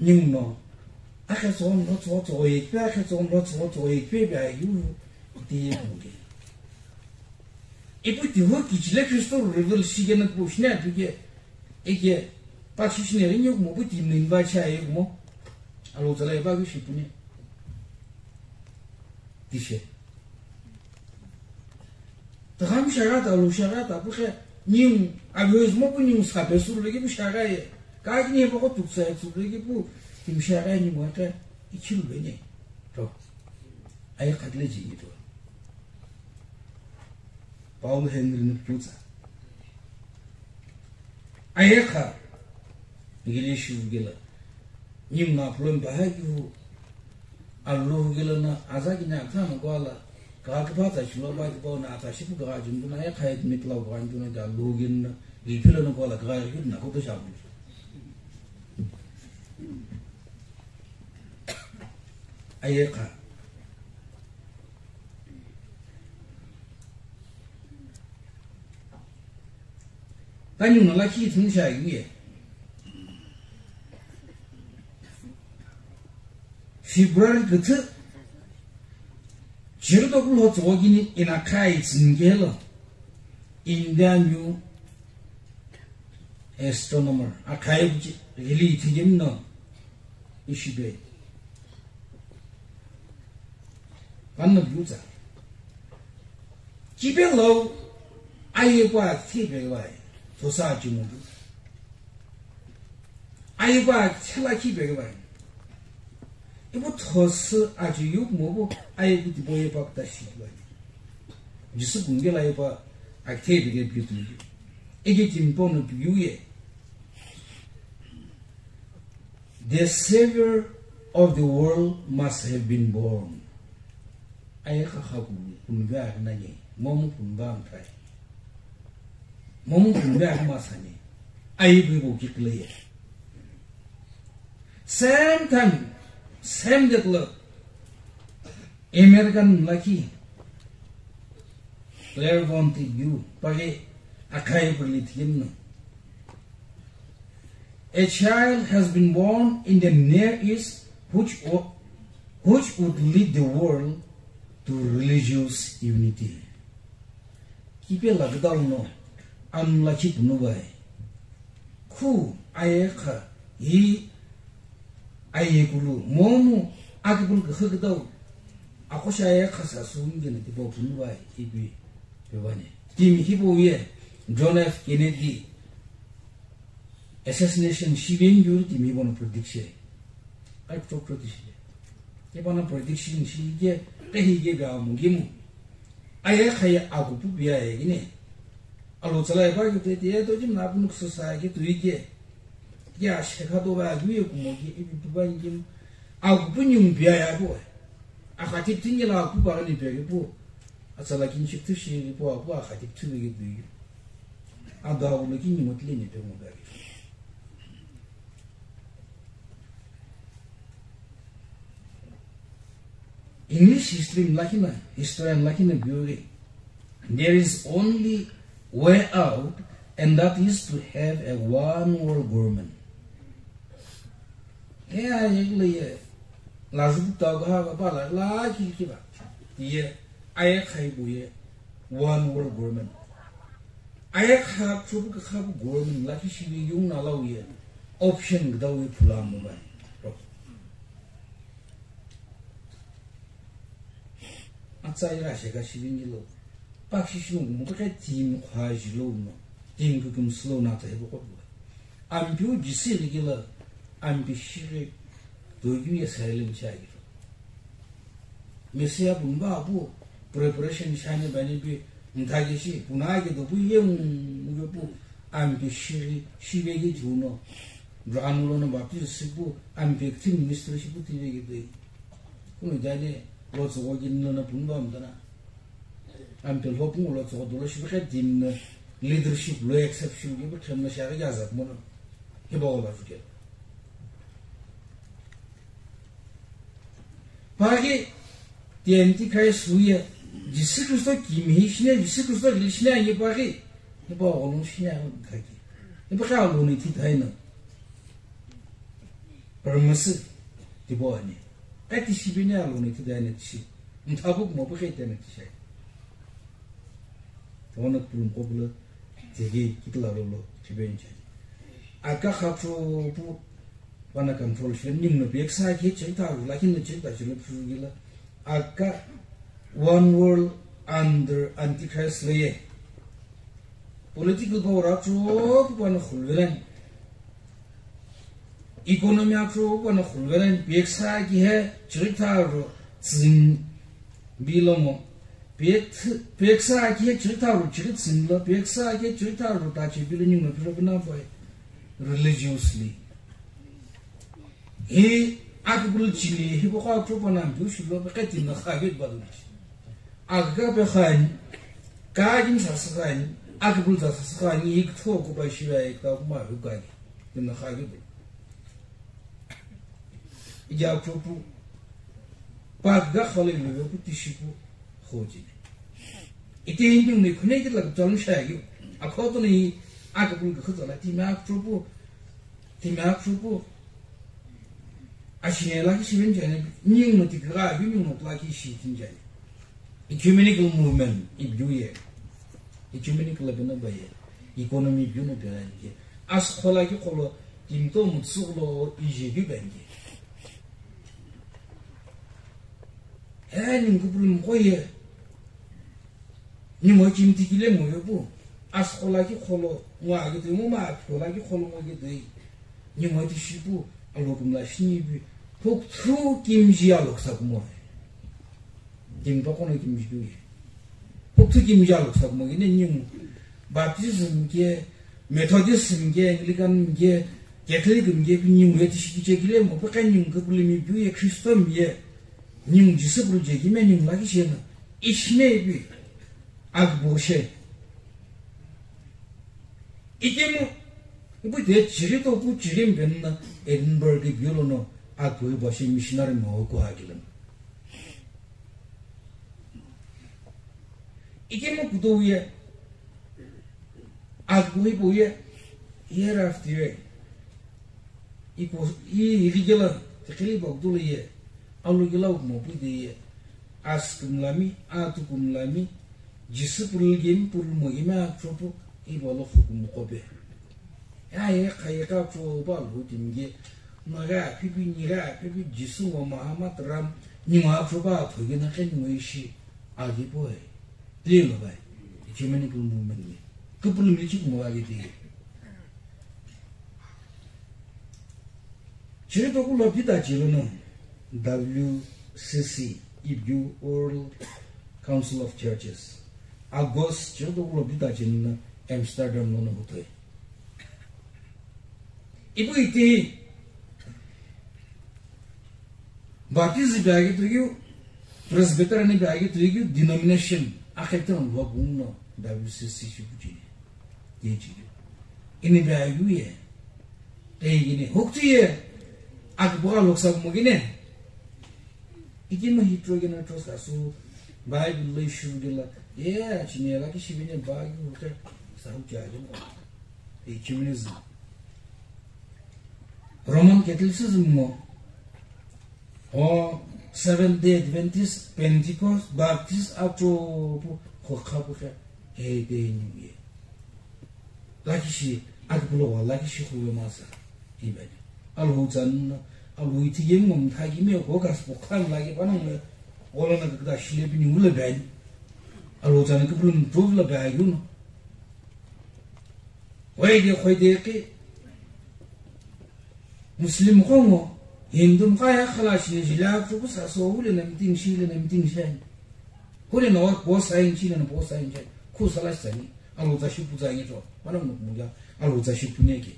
Ning no, akhe tso no tso tso ye pe, akhe tso no tso tso ye pe ba yu ti ye mo ke. Ipu ti ho kichile Kristo reveal shi ke na ku shi na tu ke, eke, pa shi shi ne ri nyo mo bu ti ning ba cha ye mo. Alo tsala ye ba ku shi pu ne. Ti she. Tahan Shagha ta lo, shagha ta pu khe, ningu, aviozi mo pu ningu sape sulu ki pu shagha ye. Ka ki ni pu ko tuksa ye sulu ki pu, timi shagha ye ningu ake, ichilu bene. To. Aye kha kile ji ni to. Paul Henry ni putsa. Aye kha. Ngili shu gila. Ningu na problem ba ha ki hu. Allo gila na, aza ki na ta na kwa la. Ka ki ba ta shi lo ba ki ba na ta shi pu ka jun na aye kha ye mi tla kwa jun na allo gila na. Li pilo na kwa la ka ki na ko to sha. Aye kha. Tani no lakhi thun sha ye. February kuthu. Chirito kulo tsogo kini ina kai tsingelo. India new astronomer. Akai buchi gili tigim no. Ishibe. Panna buza. Kibe lo aye kwa thibe wai. Tosa chimudu. Aye kwa thela kibe wai. Ibu tosa aji yuk mobo aye kuti boye pa kta shi wai. Jisu kungela aye pa akthebe ke biutu. Ege timpo no biuye. The Savior of the world must have been born. Aye kha kha ku kunve agnani, momu kunva antai. Momu kunve agma sani. Aye bu bu kikleye. Same time, same day lo. American lakhi Clairvoyant view paghi akhai purli thikimno. A child has been born in the Near East which, o- which would lead the world to religious unity. Kipe la gdal no an lakhi punu bai. Khu aye kha hi aye kulu momu akipul kha gdal. Akosha aye kha sa sum gena tipo punu bai ipi pebane. Timi hipo ye John F Kennedy assassination shiven yuri timi bono prediction. Ai chok chok shive. Kepana prediction shi ke, ke hi ke ga mu gimu. Aye khaye akupu biya ye gine. Alo tsala ye ba ke te te to jim na punu ksa sa ke tu ke. Ya she kha to ba gu ye kumo ke ipi pu ba ngim. Akupu nyung biya ya ko. Akhati tingi la akupu ba ni biya ke pu. Atsala kin shik tu shi ke pu aku akhati tu ke tu. Ada ulo kin ni motli ni pe mo biya ke. English history mlakhi na, historian mlakhi na biuri. There is only way out, and that is to have a one world government. He aye le ye, la juta ga ha ba la la ki ki ba. Ye, aye khai bu ye, one world government. Aye kha chubu ka kha bu government lakhi shibi yung na lau ye, option gdau ye phula mo bai. Atsa ira she ka shibingi lo. Pak shi shino mo ka team khwa ji lo no. Team ku kum slow na ta hebo ko. Ampiu ji si ri gila. Ampi shiri do yu ya silent cha gi. Mesiya bunba apu preparation shani bani bi mthagi shi puna ge do bu ye mu pu ampi shiri shibe ge juno. Drano lo no baptist sipu ampi team ministry shipu tive ge de. Kuno jane lo tsogo gin no na punba mtana. Ampe lhopu ngulo tsoko dolo shibe khe din leadership lo accept shibe khe mna share ya zak mono. Hiba ola juke. Pagi ti Antichrist huye Jisu Kristo kimi hi shine, Jisu Kristo li shine ye pagi. Hiba ola shine kaki. Hiba kha lo ni ti thaina. Permissive tibo ani. Ati shibini alo ni ti dai na tishi. Mthabu mo bu khe tena tishai. Tawna pulum ko bula tege kitla lo lo tiben chai. Aka kha phu pu pana control shi nim no pek sa khe chai ta la kin no chai ta chilo phu gila. Aka one world under Antichrist le ye. Political power atrophu pano khuluvelani. Economy atrophu pano khuluvelani. Peksa kihe chirikitha ro tsing bilomo. Pek-, peksa kihe chirikitha ro chiritsing lo. Peksa kihe chirikitha ro tache bilo ningu piro bina boy. Religiously. Hi akipulu chini hi bokha atrophu pano ambiu shilo pe keti na kha git badu. Aga pe khani, ka gin sa sa khani, akipulu sa sa khani, ik tho ko pa shiva ik ta kuma hu ka gin na kha git. Ija atrophu, pa ga khale lo ku ti shipu, ho ji. Ite hindi ne khune ki la chon sha gi. Akho to ni akipulu ga khazala ti ma atrophu, ti ma atrophu. Ashine la ki shiven jani, ning no ti ga, yu ning no la ki shi tin jani. Ecumenical movement, ibiu ye. Ecumenical la bena ba ye. Economy biu no bena ye. As khola ki kholo, tim to mutsu lo, ije bi ben ye. He, ning kupulu mko ye. Ningu chimti kile mo yo pu. As khola ki kholo, ngwa ki te, mo ma khola ki kholo mo ki te. Ningu ti shipu, alo kumla shini bi. Pok thu kimji alo ksa kumo. Tim pa kono kimji bi. Pok thu kimji alo ksa kumo, ne ningu. Baptism ke, Methodist ke, Anglican ke, Catholic ke, ningu ti shi ki che kile mo, pa kan ningu ke kulimi bi, Christian ye. Ningu Jisü pulu je ki me ningu la ki she na. Ishine bi. Agbo she. Ikemu, ipu de chiri to ku chiri mben na Edinburgh ki biu lo no, agbo ibo she missionary mo ko ha ki lo. Ikemu kudo ye, agbo ibo ye, year after year. Iko, i, irigela, tekeli ibo kudo lo ye, alu gela ukmo pu de ye, As kumlami, atu kumlami, Jisü pulu gemi pulu mo gemi atrophu, ibo lo hukumu kope. Ya ye khaye ka tro ba lo timge, na ga pipi ni ga pipi Jisü ngo Muhammad Ram, ni ngo atro ba phu gena ken ngo ishi, agi boy. Lilo bai, ecumenical movement ni. Kupulu mi chi kumo agi di. Chiritoku lo pita chirino W C C, Ibyu World Council of Churches. August chiritoku lo pita chirino Amsterdam lono hutoi. Ipu iti Baptist bi agi tuyu, Presbyterian bi agi tuyu, denomination akhetan lo bunno W C C shipu chini. Ye chini. Ini bi ayu ye. Ei gini, hukti ye. Ak buka loksa mo gini. Iki ma hitro gina tros kasu. Bible lo ishu gila. Ye, chini la ki shibine ba yu ke. Sa hukti ayu. Ecumenism. Roman Catholicism mo. O Seventh Day Adventist, Pentecost, Baptist, ato pu, ko khapu khe, he de ni ye. Lakishi, akpulo wa, lakishi khuwe masa, ibani. Alhu zan, alhu iti ye ngom thagi me, ko gas po khan lagi pa nang me, wala na gda shile bini ule bani. Alhu zan ke bulum tov la ba yun. Wai de khoi de ke, Muslim qo ngo, Hindu mqaya khala shi jila phu kusa so hule na meeting shi le na meeting shi. Hule na wa po sa in shi le na po sa in shi. Ku sala shi sani. Alo za shi pu za ngi to. Mana mo mo ya. Alo za shi pu ne ke.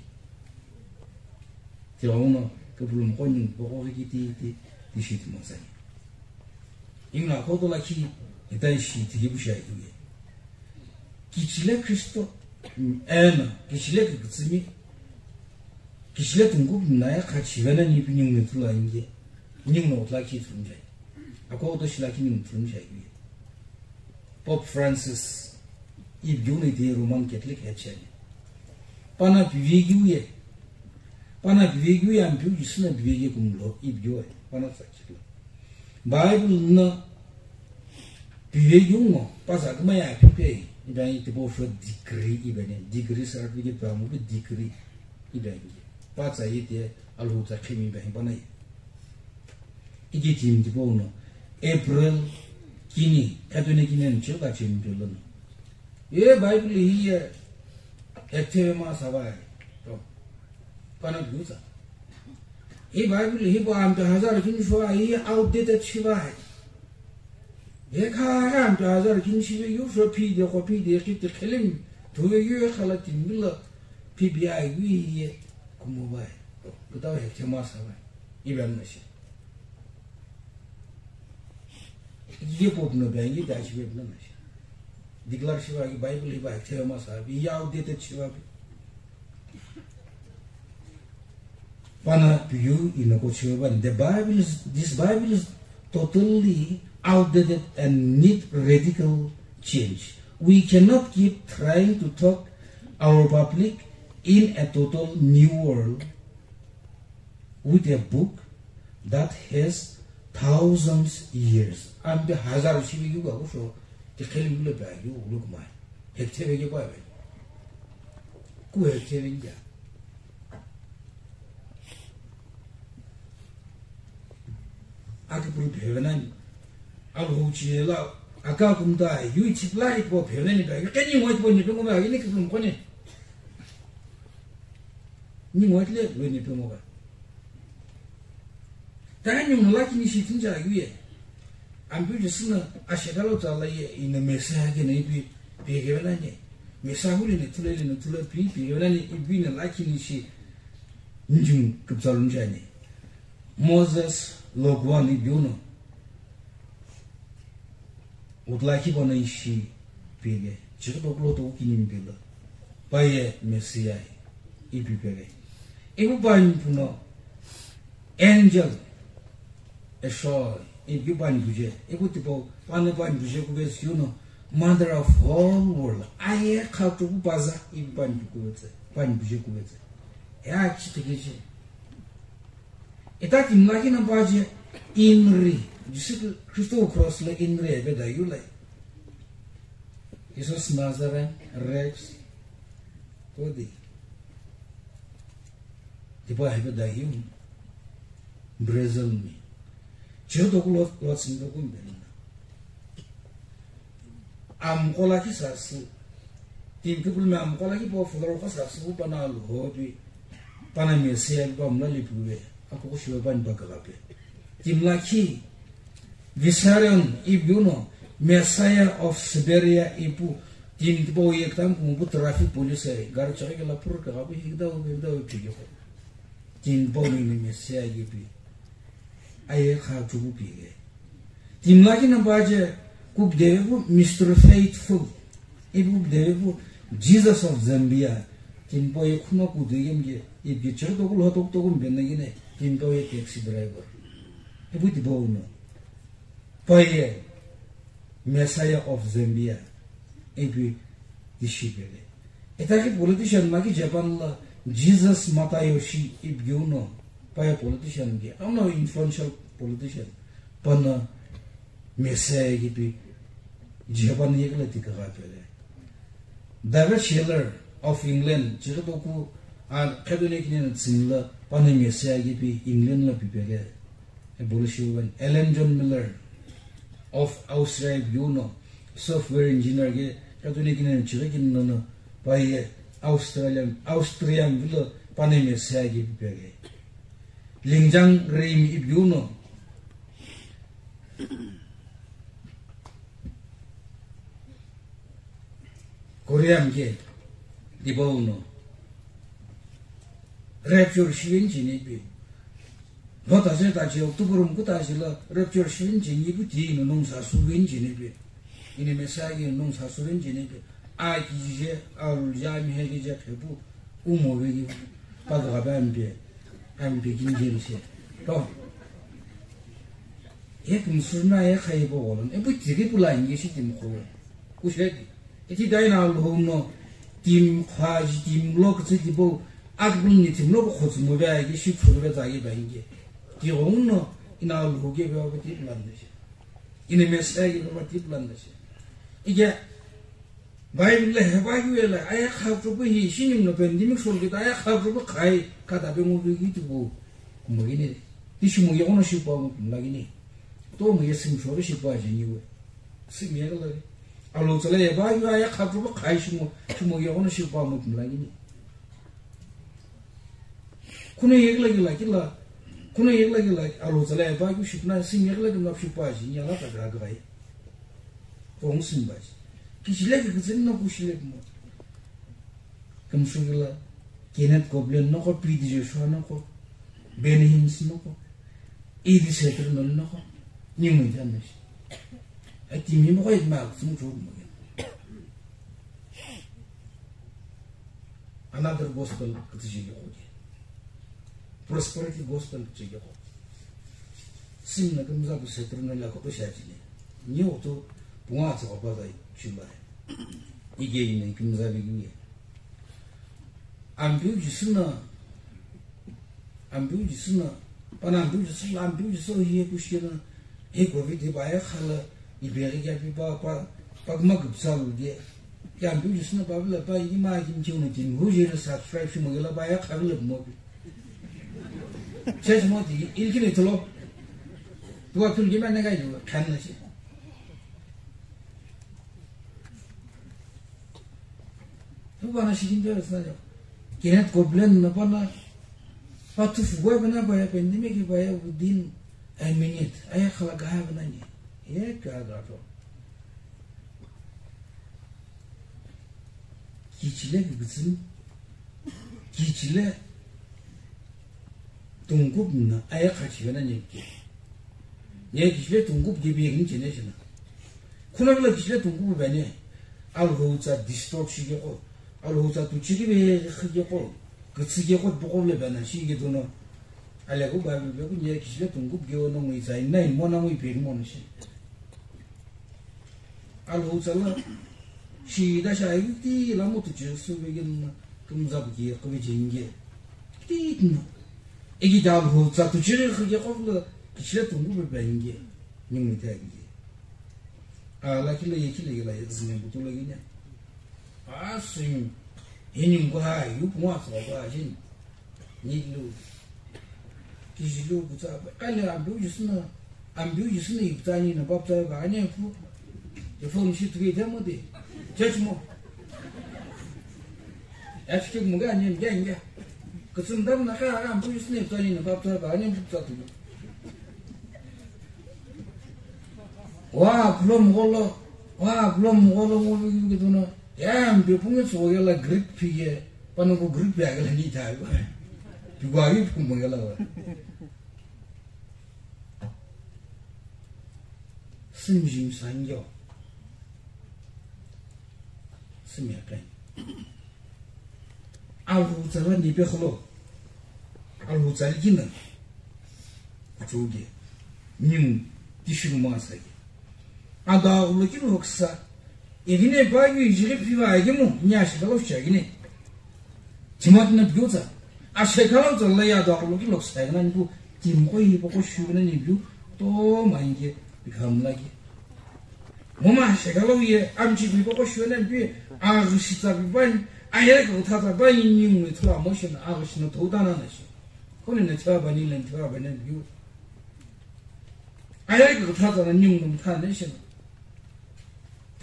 Ti wa uno ke bulu mo ko ni po ko ki ti ti ti shi ti mo sani. Imna ko to la ki itai shi ti ki bu shi ai tu ye. Kichile Kristo, mm, ena, kichile kikitsimi, kichile tungu naye kha chivena ni pi ningu tula inge, ningu no tla ki tunje. Ako oto shila ki ningu tunje. Pope Francis, i biuni di Roman Catholic head chene. Pana bivegiu ye, pana bivegiu ye ampiu Jisu na bivegi kumlo, i biu ye, pana sa chikla. Bible na Pive yungo, paza kuma ya pipe, ibani tipo fo degree ibani, degree certificate pa mu degree ibani. Paza yete alhu za khemi ibani bana. Iki team tipo no, April kini, katone kini nche ka team pelo no. Ye Bible hi ye, Ektheve ma savai. To. Pana duza. Hi Bible hi bo ampe hazar kini shua hi outdated shivai. He kha ampe hazar kini shive yu so phi de ko phi de ki te khelim. Tuve yu khala timbila phi bi ai wi ye kumuvai. To. Kutau ektheve ma savai. Iban na shi. Ye pop no ben ye da shive na shi. Declare shiva ki Bible hi ba ektheve ma sa, bi ya outdated shiva bi. Pana piyu ina ko shiva ban. The Bible is, this Bible is totally outdated and need radical change. We cannot keep trying to talk our public in a total new world with a book that has thousands years. Ampe hazar shive yu ga ko so, te khelim lo ba yu lo kumai. Ektheve ke ba be. Ku ektheve nja. Aki puru pheve nani. Alu huchi la, aka kumta, yu chipla ipo pheve nani ba. Yu keni mo ipo ni pe mo ba, ini ki puru mo kone. Ni mo itle lo ni pe mo ba. Tani mo lakini shi tinja yu ye. Ambi je sina ashekalo tsala ye ina mesa ke na ipi pegevela ne. Mesa huli ne tule le ne tule pi pegevela ne ipi na lakini shi njung kupsalun jane. Moses logwan ibi uno. Utlaki bona ishi pege. Chiri dokulo to kini mbela. Paye Messiah ipi pege. Ibu pa impuno. Angel, esho, ipi pani buje, ipu tipo, pani pani buje kube siuno, mother of whole world, aye khatu baza, ipi pani kubetse, pani buje kubetse. Ya chitikeche. Ita timlaki na baje, inri, Jisu Kristo cross le inri ebe da yulai. Jesus Nazareth, Rex, Kodi. Tipa hepe dahiu. Brazil mi. Chiro toku lot, lot sin toku mbena. Amkola ki sasi. Tim people me amkola ki po follow ko sasi bu pana lo hobi. Pana Messiah pa mla lipuwe. Ako ko shiwe pani bakalape. Tim laki Vissarion ipi uno, Messiah of Siberia ipu, timi tipau ye kitam kumupu traffic police ai, gari chakhe kela pur kaghapu higdau higdau ipi yoko. Timi tipau ni Messiah ipi. Aye kha chubu pi ye. Timi laki na baje, kup devepu Mister Faithful. Ipi kup devepu Jesus of Zambia. Timi tipau ye khuma kudu yemge, ipi chakhe toku lo toku toku mbena gine, timi tipau ye taxi driver. Ipi tipau no. Paye, Messiah of Zambia, ipi ishi pele. Itaki politician maki Japan la Jesus Matayoshi ipi uno, paye politician ke, ano influential politician, pana Messiah ipi Japan ye kala tika pele. David Schiller of England, chiri toku, a, khetone kine na tsimla, pana Messiah ipi England la pipele. Abolition, Alan John Miller of Austria ipi uno, software engineer ke, katuni kine chire kine no, paye Australian, Austrian vilo pane Messiah ke pipege. Lingjang Rim ipi uno, Korean ke, dipa uno. Rapture shiven chini pi. Lhota se ta chi October mku ta chi la rapture shiven chini pu ti no nung sa suven chini pi. Ini Messiah ki nung sa suven chini pi. A ki je, a lu ja mi he ki je phepu. Umo ve ki. Pa ga ba ampe. Ampe kin je se. To. Ye kum surna ye khai bo golon. E pu tiri pu la ngi shi tim ko. Ku she di. Iti dai na lo no. Tim kha ji tim lo ku ti bo. Ak bun ni tim lo ko khotsu mo ba ye shi phu ba za ye ba ngi. Ti go no. Ina lo ke ba ko ti plan de shi. Ina Messiah ye ba ti plan de shi. Ige Bible le heba yu ela, aya kha tupu hi, shinim no pandemic sol kita, aya kha tupu khai, kata pe ngu ki tupu. Mo gini, ti shi mo ye ono shi pa mo la gini. To mo ye sim shore shi pa je ni we. Sim ye la. Alhou tsala ye pa yu aye kha tupu khai shimo, shimo ye kono shipa mo tumla gini. Kuno ye gila gila gila, kuno ye gila gila alhou tsala ye pa yu shipna sim ye gila gila shipa ji, nya la ta ga ga ye. Kong sim ba ji. Kichile ki kitsin na kuchile mo. Kamshu gila, Kenneth Copeland noko, P D Joshua noko, Benny Hinn noko, Edith Saturnal noko, ni mo ita na shi. Ati mi mo ko ma sim jo mo. Another gospel kutsi je ko. Prosperity gospel kutsi je ko. Sim na kumza bu Saturnal la ko to sha ji ne. Ni o to punga tsa ba zai chimba. Ige ni kumza bi ni. Ambiu Jisü na, Ambiu Jisü na, pana Ambiu Jisü la, Ambiu Jisü hiye kushina, he covid hi ba ya khala, iberi ya bi ba, ba, ba kuma gupsa lu diye. Ya Ambiu Jisü na ba bila ba, ima kim chiu na tim, hu je na subscribe shi mo gela ba ya khala mo bi. Church mo di, il kine tolo. Tuwa kul gima na ga ju, khan na shi. Pu bana shikin pe sa jo. Kenneth Copeland na bana. Pa tu fu bana ba ya pandemic ba ya within a minute. Aya khala ga ha bana ni. Ye ka ga to. Kichile gizin. Kichile. Tungkup na aya khachi vena nyepke. Nye kichile tungkup gibi yegin chene shina. Khuna gila kichile tungkup bene. Alhou tsa distort shigeko. Alhou tsa tuchiri be khigeko. Kitsigeko boko le bana shige dono. Alegu ba be ku nye kichile tungkup ge ono ngui tsa ina imo na ngui pe mo shi. Alhou tsala, shida sha ayuti la mo tuchiri sü vegin na, kumza buki ya kuve jinge. Ti na. Egi da alhou tsa tuchiri khige kovla, kichile tungu be benge. Ningu ta nge. A la kile ye kile la zine butu la gine. A sim. Hini ngwa yu pwa sa ba jin. Nilu. Kijilu kutsa. Kale Ambiu Jisü na. Ambiu Jisü na iptani na baptai ba ane pu. Ye phone shi tuwe demo de. Church mo. Ya chike mo ga ane nge nge. Kutsum dam na ka Ambiu Jisü na iptani na baptai ba ane pu tsa tu. Wa, pulom golo. Wa, pulom golo mo bi ki tu na. Ya mbe punge tso ya la Greek pige. Pano ko group ya gala ni ta ko. Pi gwa yu pu mo gala wa. Sim jim sangyo. Sim ya kai. Alhou tsala ni pe kholo. Alhou tsala kina. Kuchuge. Niu tishu ma sa. Ada ulo kina loksa. Egine ba yu jiri piva agimo nya shikalo shagine. Timat na biuza. A shekalo za la ya da lo ki lo sai na ni ku tim ko yi ko shu na ni biu to ma nge bikam la ki. Mo ma shekalo ye am chi bi ko shu na bi a ru shi za bi ban a ye ko ta za ban ni ni mu to mo shi na a ru shi na to da na na shi. Ko ni na cha ba ni len cha ba na biu. A ye ko ta za na ni mu ta na shi na.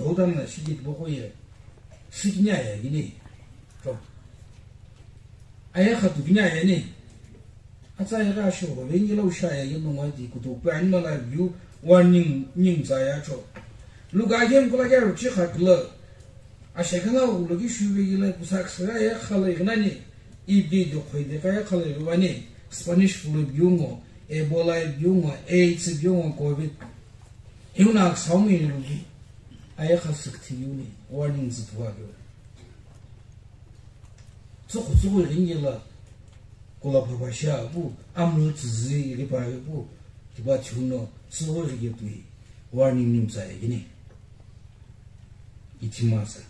Dodana shigit boko ye. Siknya ya gini. To. Aya khatu gini aya ni. Atsa ya ga sho, vengi lo sha ya gini ngwa di kutu pe anima la view warning ning za ya cho. Luka gem kula ga ruchi khat lo. A shekala u lo gi shu ve gila kusak sa ya khala gina ni. Ibi do khoi de ka ya khala gina ni. Spanish flu view ngo, Ebola view ngo, AIDS view ngo, covid. Hiuna aksaumi ni lugi, aya khasükthi yuni, warning züthuwa keu. Tsukhu tsukhu ringi la, kula phapha sha pu, amlu tsüzü iri pa pu, kiba thiuno, tsukhu ringi tui, warning nimtsa egini. Ithimasa.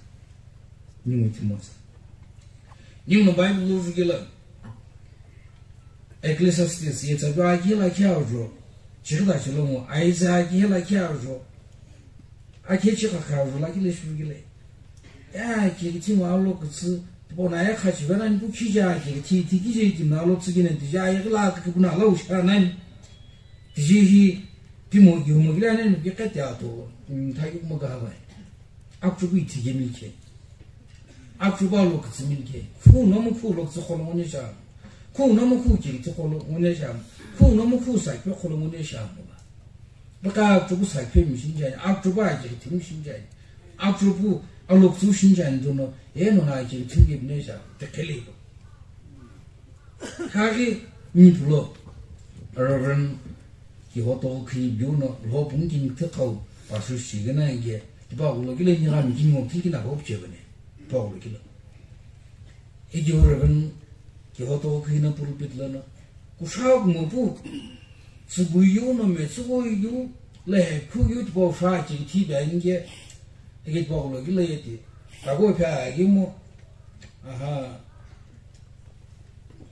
Nimu ithimasa. Nimu Bible lu vugila. Ecclesiastes ye tsa ba kila kia jo. Chirda chilo mo. Aiza kila kia jo. Ake chika ka jo la kile shugile. Ya ke kiti ma lo kutsu. Bona ya khachi bana ni kuchi ja ke kiti tiki je ti na lo tsugine ti ja ya la ka kuna lo sha nani. Ti je hi ti mo gi mo gila nani ke kati ato. Thayu mo ga ba. Akuchuku ithikemi likhe. Akuchuku alo kütsümi likhe. Khu nomu khu lo kütsü kholo ngone sham. Khu nomu khu kiri tsü kholo ngone sham. Khu nomu khu sakpe kholo ngone sham. Baka akuchuku sakpe mi shinjani. Akuchuku ajiri thimi shinjani. Akuchuku alo kütsü shinjani dono. Eno na ajiri thimi ke bine sham. Tekhele. Khaghi nipulo Reverend Kihoto khi biu no lo pung kin thiqau pasu shigena ge tipa ulo gile ni ga mi kin ngo khi kina ho che bene. Tipa ulo gile. Igi Reverend Kihoto khi na pulpit la na. Kusha mo pu. Tsübu yu no me tsübu yu le khu yu tipa sha chi thi ba nge. Igi tipa ulo gile yeti. Tago pha agi mo. Aha.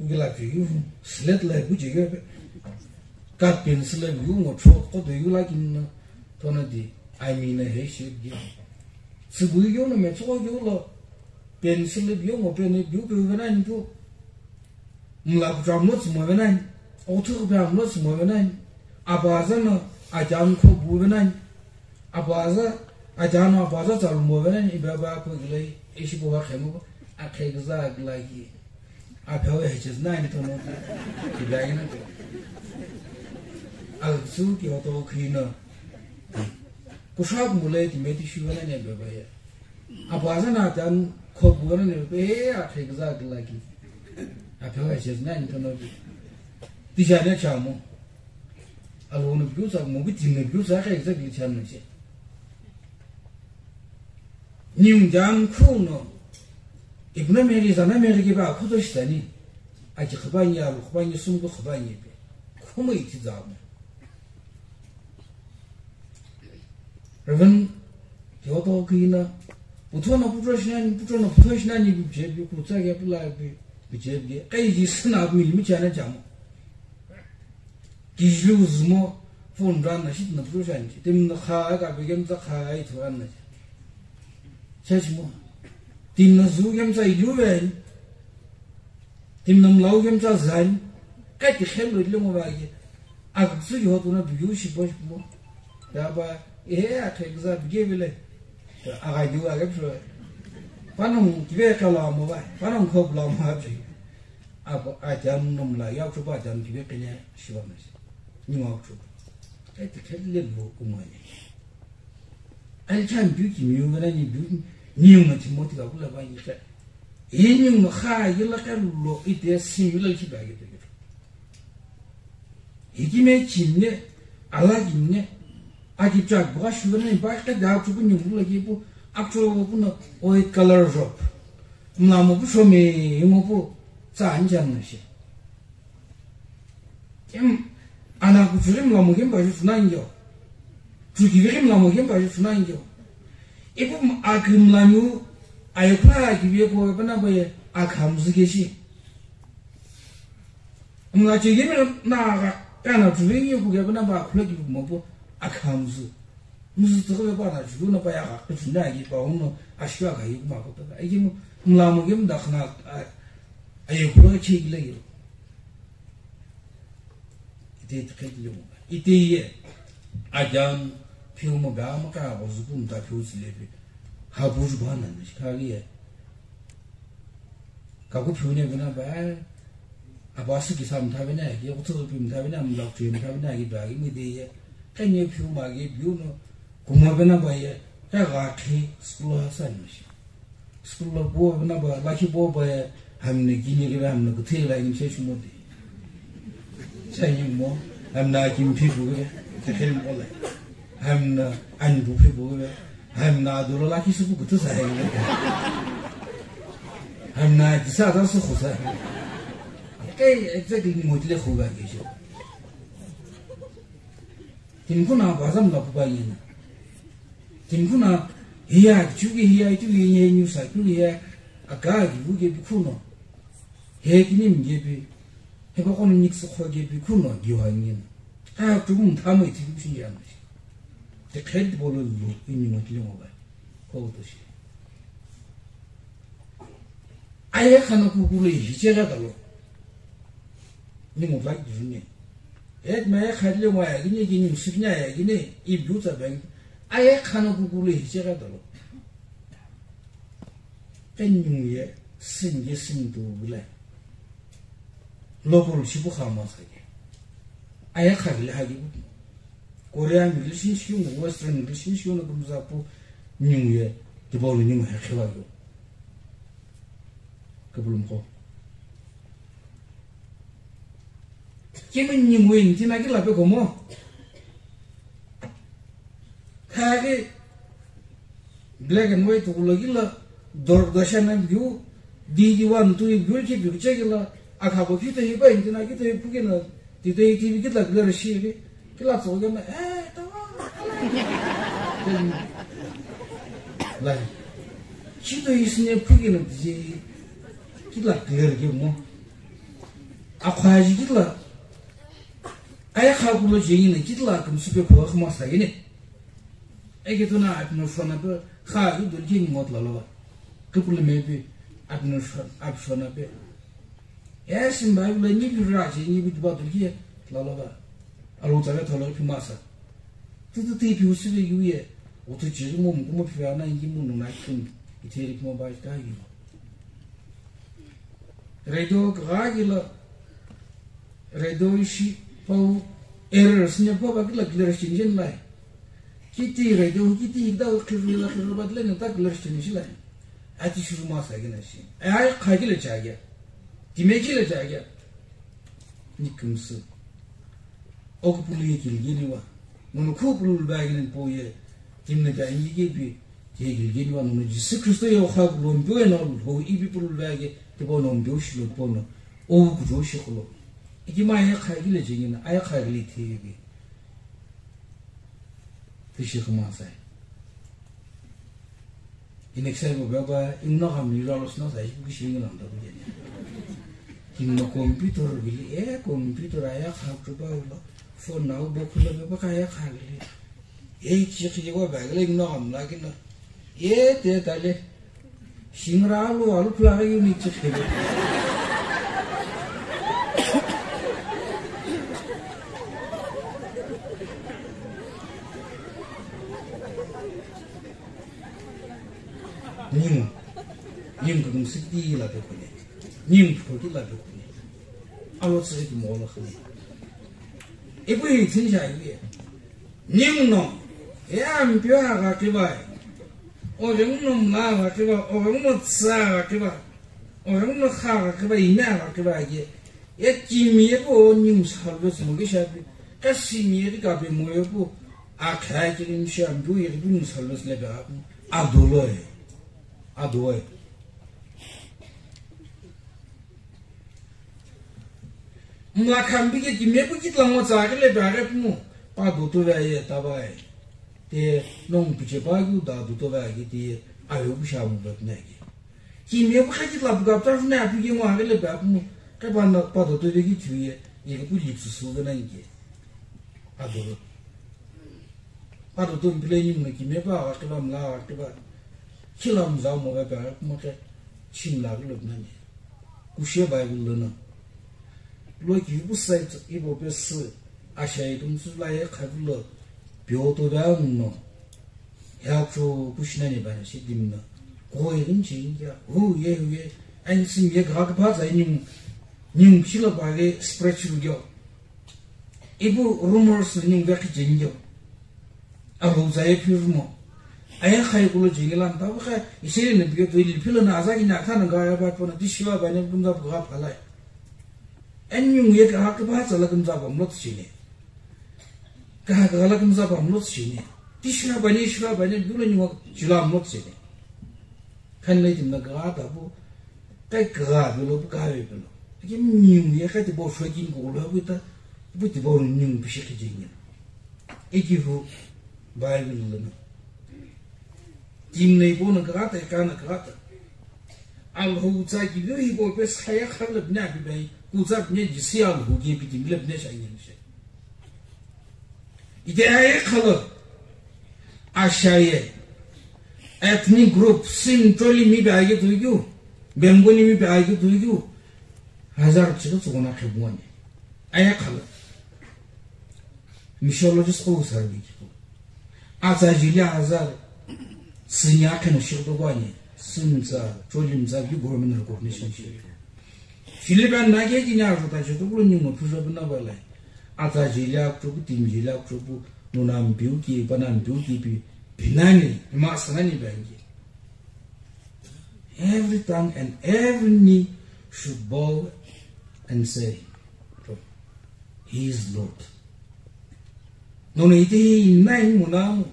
Gila ju yu slate la bu je ge. Cut pencil la yu ngo cho ko do yu la kin na. Tona di, I mean, he shi di. Tsübu yu no me cho yu lo. Pencil la yu ngo pen yu pe ve na ni tu. Mla ku cha mo tsü mo ve na ni. O thu pe mo tsü mo ve na ni. Abaza no ajan ko bu ve na ni. Abaza, ajano abaza tsalu mo vena ni ibe ba ko gilai, ishi bo ba khemo, akhe gza gilai ki. Aphe we heches na ni tono, ki bai na to. Al su ki oto khina. Kusha mule ti meti shu vena ni be ba ya. Abaza na jan ko bu vena ni be, akhe gza gilai ki. Aphe we heches na ni tono. Ti jane chamo. Alo no biu tsa, mo bi tin no biu tsa, kha exactly chan no che. Niu jan khu no, ibna meri, zana meri ke ba khu to shitani. Aki khabani, alo khabani, sum ko khabani pe. Khu mo iti za mo. Reverend Kihoto kina, puto na puto shinani, puto na puto shinani, bi je bi kutsa ke pula bi, bi je bi. Kai ji sina mi mi chana jamo. Kijlu zmo, phone ran na shit na puto shani. Tim na kha ka bi gem za kha ai thu ran na. Chachmo. Tim na zu gem za ilu ven. Tim na mlau gem za zan. Kai ti khel lo le mo ba ye. Ak su yo to na bi yu shi bo shi mo. Ya ba, e, a khe gza bi ge bile. Aga yu aga pso. Panong kibe kala mo ba. Panong khop la mo ba. Apo ajan nom la ya pso ba jan kibe kenya shiwa na shi. Ni wa pso. Ai te kelle lo kumani. Ai chan bi ki mi yunga ni bi ni yunga Timothy ka kula ba ni ka. E ni yunga kha yela ka lo ite similar ki ba ge te. Hikime chimne, ala kimne, aki chak baka shuvene, baka da chuku nyumbu la kipu, actual pu na white color robe. Mla mo pu shome, mo pu, tsa anjan na shi. Em, ana ku churi mla mo kemba ju suna njo. Chuki viri mla mo kemba ju suna njo. Ipu aki mla nyu, ayo kula aki vye ko, bana boye, akhamzu ke shi. Mla chegemi na ga, kana tuvengi ku ga na ba khula ki mo po akhamzu. Muzu to ba na ju na ba ya ga, tu na gi ba uno ashwa ga yi ma ko ta. Ai mu mla mo gem da khna, ai khula che gi le yo. Ite te ke le mo. Ite ye. Ajan phiu mo ba mo ka go zu pu mta phiu si le pi. Ha bu ju ba na ni ka ye. Kaku phiu ne vena ba, apa su kisa mtha vena ki, kutu pi mtha vena, mla kutu mtha vena ki ba ki mi de ye. Ka ne phiu ma ki biu no, kuma vena ba ye, ka ga khi school ha sa ni shi. School lo bo vena ba, la khi bo ba ye, hamne ki ni ki hamne kutu la ni che shi mo de. Sa ni mo, hamna ki mpi bu ke, te khen mo le. Hamna an bu phi bu ke. Hamna dolo la ki su bu kutu sa he. Hamna ki sa ta su khu sa. Ke exactly ni mo tile khu ga ke shi. Tim kuna ba zam la bu ba yin. Tim kuna hiya chu ki hiya chu ki ni ni sa chu hiya aga ki bu ke bi khu no. He ki ni mi ke bi. He ba kono nix kho ke bi khu no gi ha ni. Ka tu mun tha mo ti bi shi ya. Te khed bolo lo ni mo tile mo ba. Ko to shi. Aye khana kukulo ihicheghi dalo. Ningu vaki juni. Et me aye khadile mo ayeghi ni, gini msukini ayeghi ni, ibu tsa beng. Aye khana kukulo ihicheghi dalo. Khe ningu ye sini ye sini tu vile. Local shipu kha ma sa ke. Aya kha gile ha gipu. Korean relationship, Western relationship no kumza pu ningu ye, tipau lo ningu he khiva yo. Kapulum ko. Kimi ningu ye ntina ki la pe komo. Khaghi black and white kulo kila, Doordarshan na view, D D one two view ki view che kila, akha bo kito hi ba intina kito hi pukina, tito hi T V kitla clear shi bi, kila tso kena, eh, tawa. Lai. Kito hi sine pukina, tiji kitla clear ki mo. Akhwa ji kitla, aya kha kulo jeni na kitla kum supe kuwa khma sa yene. Eke tuna apno shona pe, kha yu dul jeni ngot la lo ba. Kipul me pe, apno shona, ap shona pe. Esim ba yu la ni bi ra jeni bi ba dul ki la lo ba. Alo tsa tholo pi masa. Tu tu ti pi usi be yu ye. O tu jeni mo mo mo pi ana ingi mo no na kin. Iteri mo ba ta yu. Radio kaghi lo, radio ishi pau error sine pau ba kila clear shin jin lai. Kiti radio kiti da khiru la khiru ba le ta clear shin shi lai. Ati shuru ma sa gina shi. Ai kha kila cha gya. Time kila cha gya. Ni kumsu. Oku pulu ye kili gini wa. Mono khu pulu ba gini po ye. Timne ka ingi ke pi. Ye kili gini wa mono Jisu Kristo ye kha pulu mbi we no ho ipi pulu ba ge. Te po no mbi shi lo po no. O ku jo shi khulo. Iki ma ye kha gile jingina. Ay kha gile te ye bi. Tishi khuma sai. Inekisai bo baba, imno gha mi ralo sna sai, ishi ngi lamda bu jeni. Kimno computer bili, e computer aya kha kuba ulo, phone na ubo kula baba ka aya kha bili. E chi chi wa ba gele imno gha mla kina. E te tale. Shingra alu, alu phula ghi uni chi khele. Ningu, ningu kudum siti la pe kune. Ningu kudum la pe kune. Alo tsiri ki mo la khane. Ipu hi tsin ja yu ye. Ningu no, e ampio agha kiba. O rengu no mla agha kiba, o rengu no tsa agha kiba. O rengu no kha agha kiba, ime agha kiba ye. E kimi ye po ningu salves mo ke shapi. Ka simi ye ka pe mo ye po. A kha ye ke ningu shapi ye ke ningu salves le ba. Adolo e. Ado e. Mla khambi ke kime pu kitla ngo tsa ke le ba ke pu mo. Pa do to ve ye ta ba e. Te nong pu che pa ku da do to ve ke te ayo ku sha mo ba ne ke. Kime pu kha kitla pu ka ta ne a pu ke ngo a ke le ba pu mo. Ke pa na pa do to ve ki chu ye. Ye ku lip su su ve na ke. Ado. Ado to mple ni mo kime pa a ke ba mla a ke ba. Kila mza mo ve ba mo ke. Chim la lo na ni. Kushe Bible lo na. Lo ki bu sai ibo pe su a shai dum su la ye kha lo. Pyo to da no. Ya cho kushina ni ba shi dim na. Ko ye dim chi ya. Hu ye hu ye. An sim ye ga ga ba za ni. Ni chi lo ba ge spread chu yo. Ipu rumors ni vekhi jengyo. Abo za ye phi rumo. Aya khai kulo jengila ta ba kha isiri ne biyo to ili philo na aza ki na kha na ga ya ba pona ti shiwa ba ne kumza bu ga phalai. En yung ye ka ha ka ba za la kumza ba mlot shine. Ka ha ka la kumza ba mlot shine. Ti shiwa ba ne shiwa ba ne dulo ni wa jila mlot shine. Khan lai tim na ga ta bu. Kai kagha pelo, pu kagha pelo. Aki ningu ye kai tibo shwe kin ko lo pu ta, pu tibo ningu pishi ki jingin. Eki hu Bible lo na. Tim nei bo na kagha ta, ka na kagha ta. Al hu tsa ki lo hi bo pe sa ya kha le bna bi bai. Ku tsa bna ji si al hu ge bi tim le bna sha yin she. Ite aye khalo. Ashaye. Ethnic group, Sim Choli mi be aye tuyu. Bengali mi be aye tuyu. Hazar chilo tsukona khebwani. Aye khalo. Mythologist ko usar bi kiko. Atsa jili hazar. Sinya kheno shirdo gwani. Sümtsa, cholimtsa ki government recognition shi. Philippine na ke kinya ro ta chetu kulo ningo phujo bina bale. Ata jili akchopu, tim jili akchopu, nuna mpiu ki, pana mpiu ki pi, pinani, ima sanani bangi. Every tongue and every knee should bow and say, "He is Lord." Nono ite hi inna in muna mu.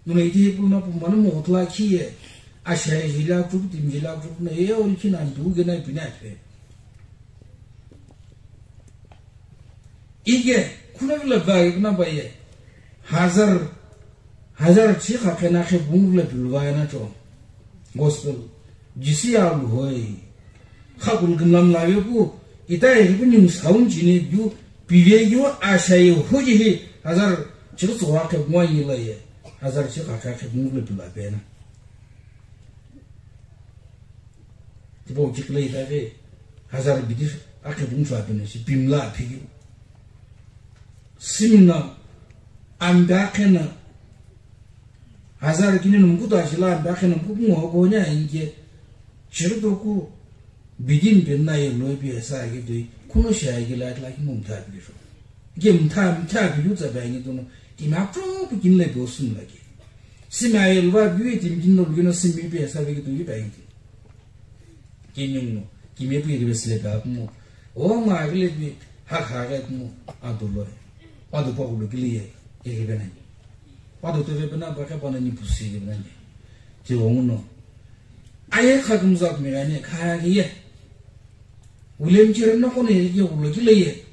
Nono ite hi pulna pumana mu hotla khiye. Asha jila kup, tim jila kup na ye ol kina ndu gena pina pe. Ige, kuna vila ba ye kuna ba ye. Hazar, hazar chi kha kena khe bung vila bilwa na cho. Gospel. Jisi ya lu hoi. Kha kul gimlam la ye ku. Ita ye ku ni musaun chini ju. Pive ju asha ye hoji hi. Hazar chi ku tsuwa khe bung wa yi la ye. Hazar chi kha khe bung vila bilwa pe na. Tipau chikla itaghi hazar bidi akhe bungsu aphi na shi pimla aphi keu. Simna ambe akhe na hazar kini numkutu ashila ambe akhe na mkupu ngo ko nya inge chirito ku bidi mpe na ye loi pi esa agi doi kuno shi agi la la ki mumtha aphi keu. Ke mtha, mtha pi lu tsa ba ngi dono, ti ma pro pu kin le bo sum la ke. Simi aye lu ba bi ti kin no lu no simi pe sa be ki tu ba ngi. Ke nyung no, ki me pu ye be sle ba mo. O ma ge le bi, ha kha ge mo, a do lo. A do pa lu ki le ye, ye ge be na ni. A do to be na ba ka ba na ni pu si ge be na ni. Ti wo no. Aye kha kum zat me ga ni kha ge ye. William Chirino kono ye ulo ki leye.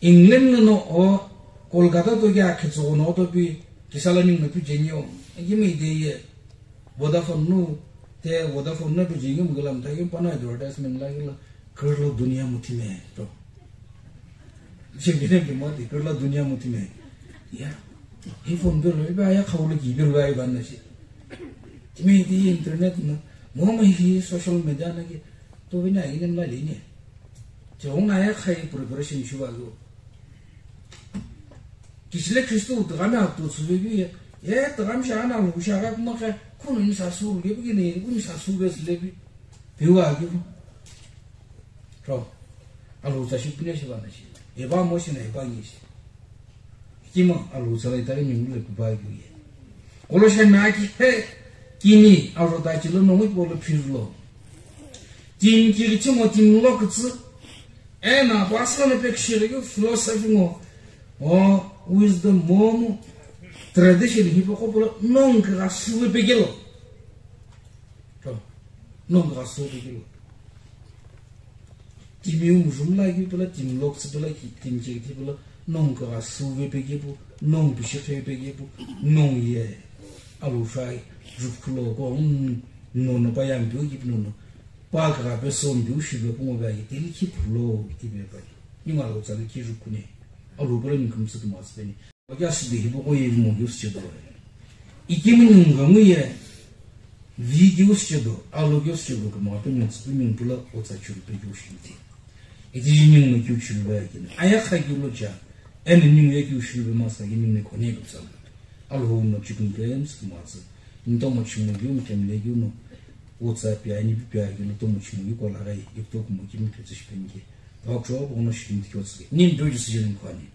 England no o Kolkata to kya khitso no to pi kisala ning no pi jenyo. Agi me de ye. Vodafone no te Vodafone no pi jenyo mugala mta ki pana advertisement la gila. Kurlo dunia mutime to. Chimine bi mo de kurlo dunia mutime. Ya. Hi phone bill ba ya khawlo ki bill ba ban na shi. Time di internet na mo ma hi social media na ki to bina ina mla le ni. Che ong na ya khai preparation shu ba lo. Kisile Kristo tagami ap to su be ye. Ye tagami sha na lu sha ga kuma ka kunu ni sa su ge bi ni kunu sa su be le bi. Bi wa ge. Ro. Alu ta shi pine shi ba na shi. Ye ba mo shi na ye ba ni shi. Kima alu tsala itari ni mule kubai kuye. Koloshe na ki he kini alu ta chilo no mut bolo phirlo. Tim kiri chimo tim lo kutsu. Ena pasla na pek shire ki philosophy mo. O wisdom mo mo. Tradition hipo ko polo nong ka suwe pekelo. To, nong ka suwe pekelo. Timiu mujumla ki pela, timlok se pela, ki timche ki pela, nong ka suve pe ki pu, nong pishi khe pe ki pu, nong ye. Alu shai, jup kulo ko, mm, no no pa yam piu ki no no. Pa ka pe som piu shi be ko mo ba ki tili ki pulo ki be pa. Ni ma lo tsa ki jup kune. Alu pela ni kum se tu mas pe ni. Oja sidi hipo ko ye mo yo se do. Ikimi nunga mu ye. Vi keu shichedo, alo keu shichedo, kümgha pe ngu tsüpu ngu pula otsa chulu pe keu shimti. Iti ji ngu no keu chulu pe akina. Aya kha keu lo cha, eno ngu ye keu shulu pe masa ki ngu ne kone keu tsala. Alo ho no chikun pe msa kümgha tsü. Nto mo chimu keu, mkemle keu no. Otsa pe ani pe pe akina to mo chimu keu kola gai, ipto kumo kimi pe tsü shipenge. Pa kro ko no shimti keu tsü. Ni ndo ju sijin kwani.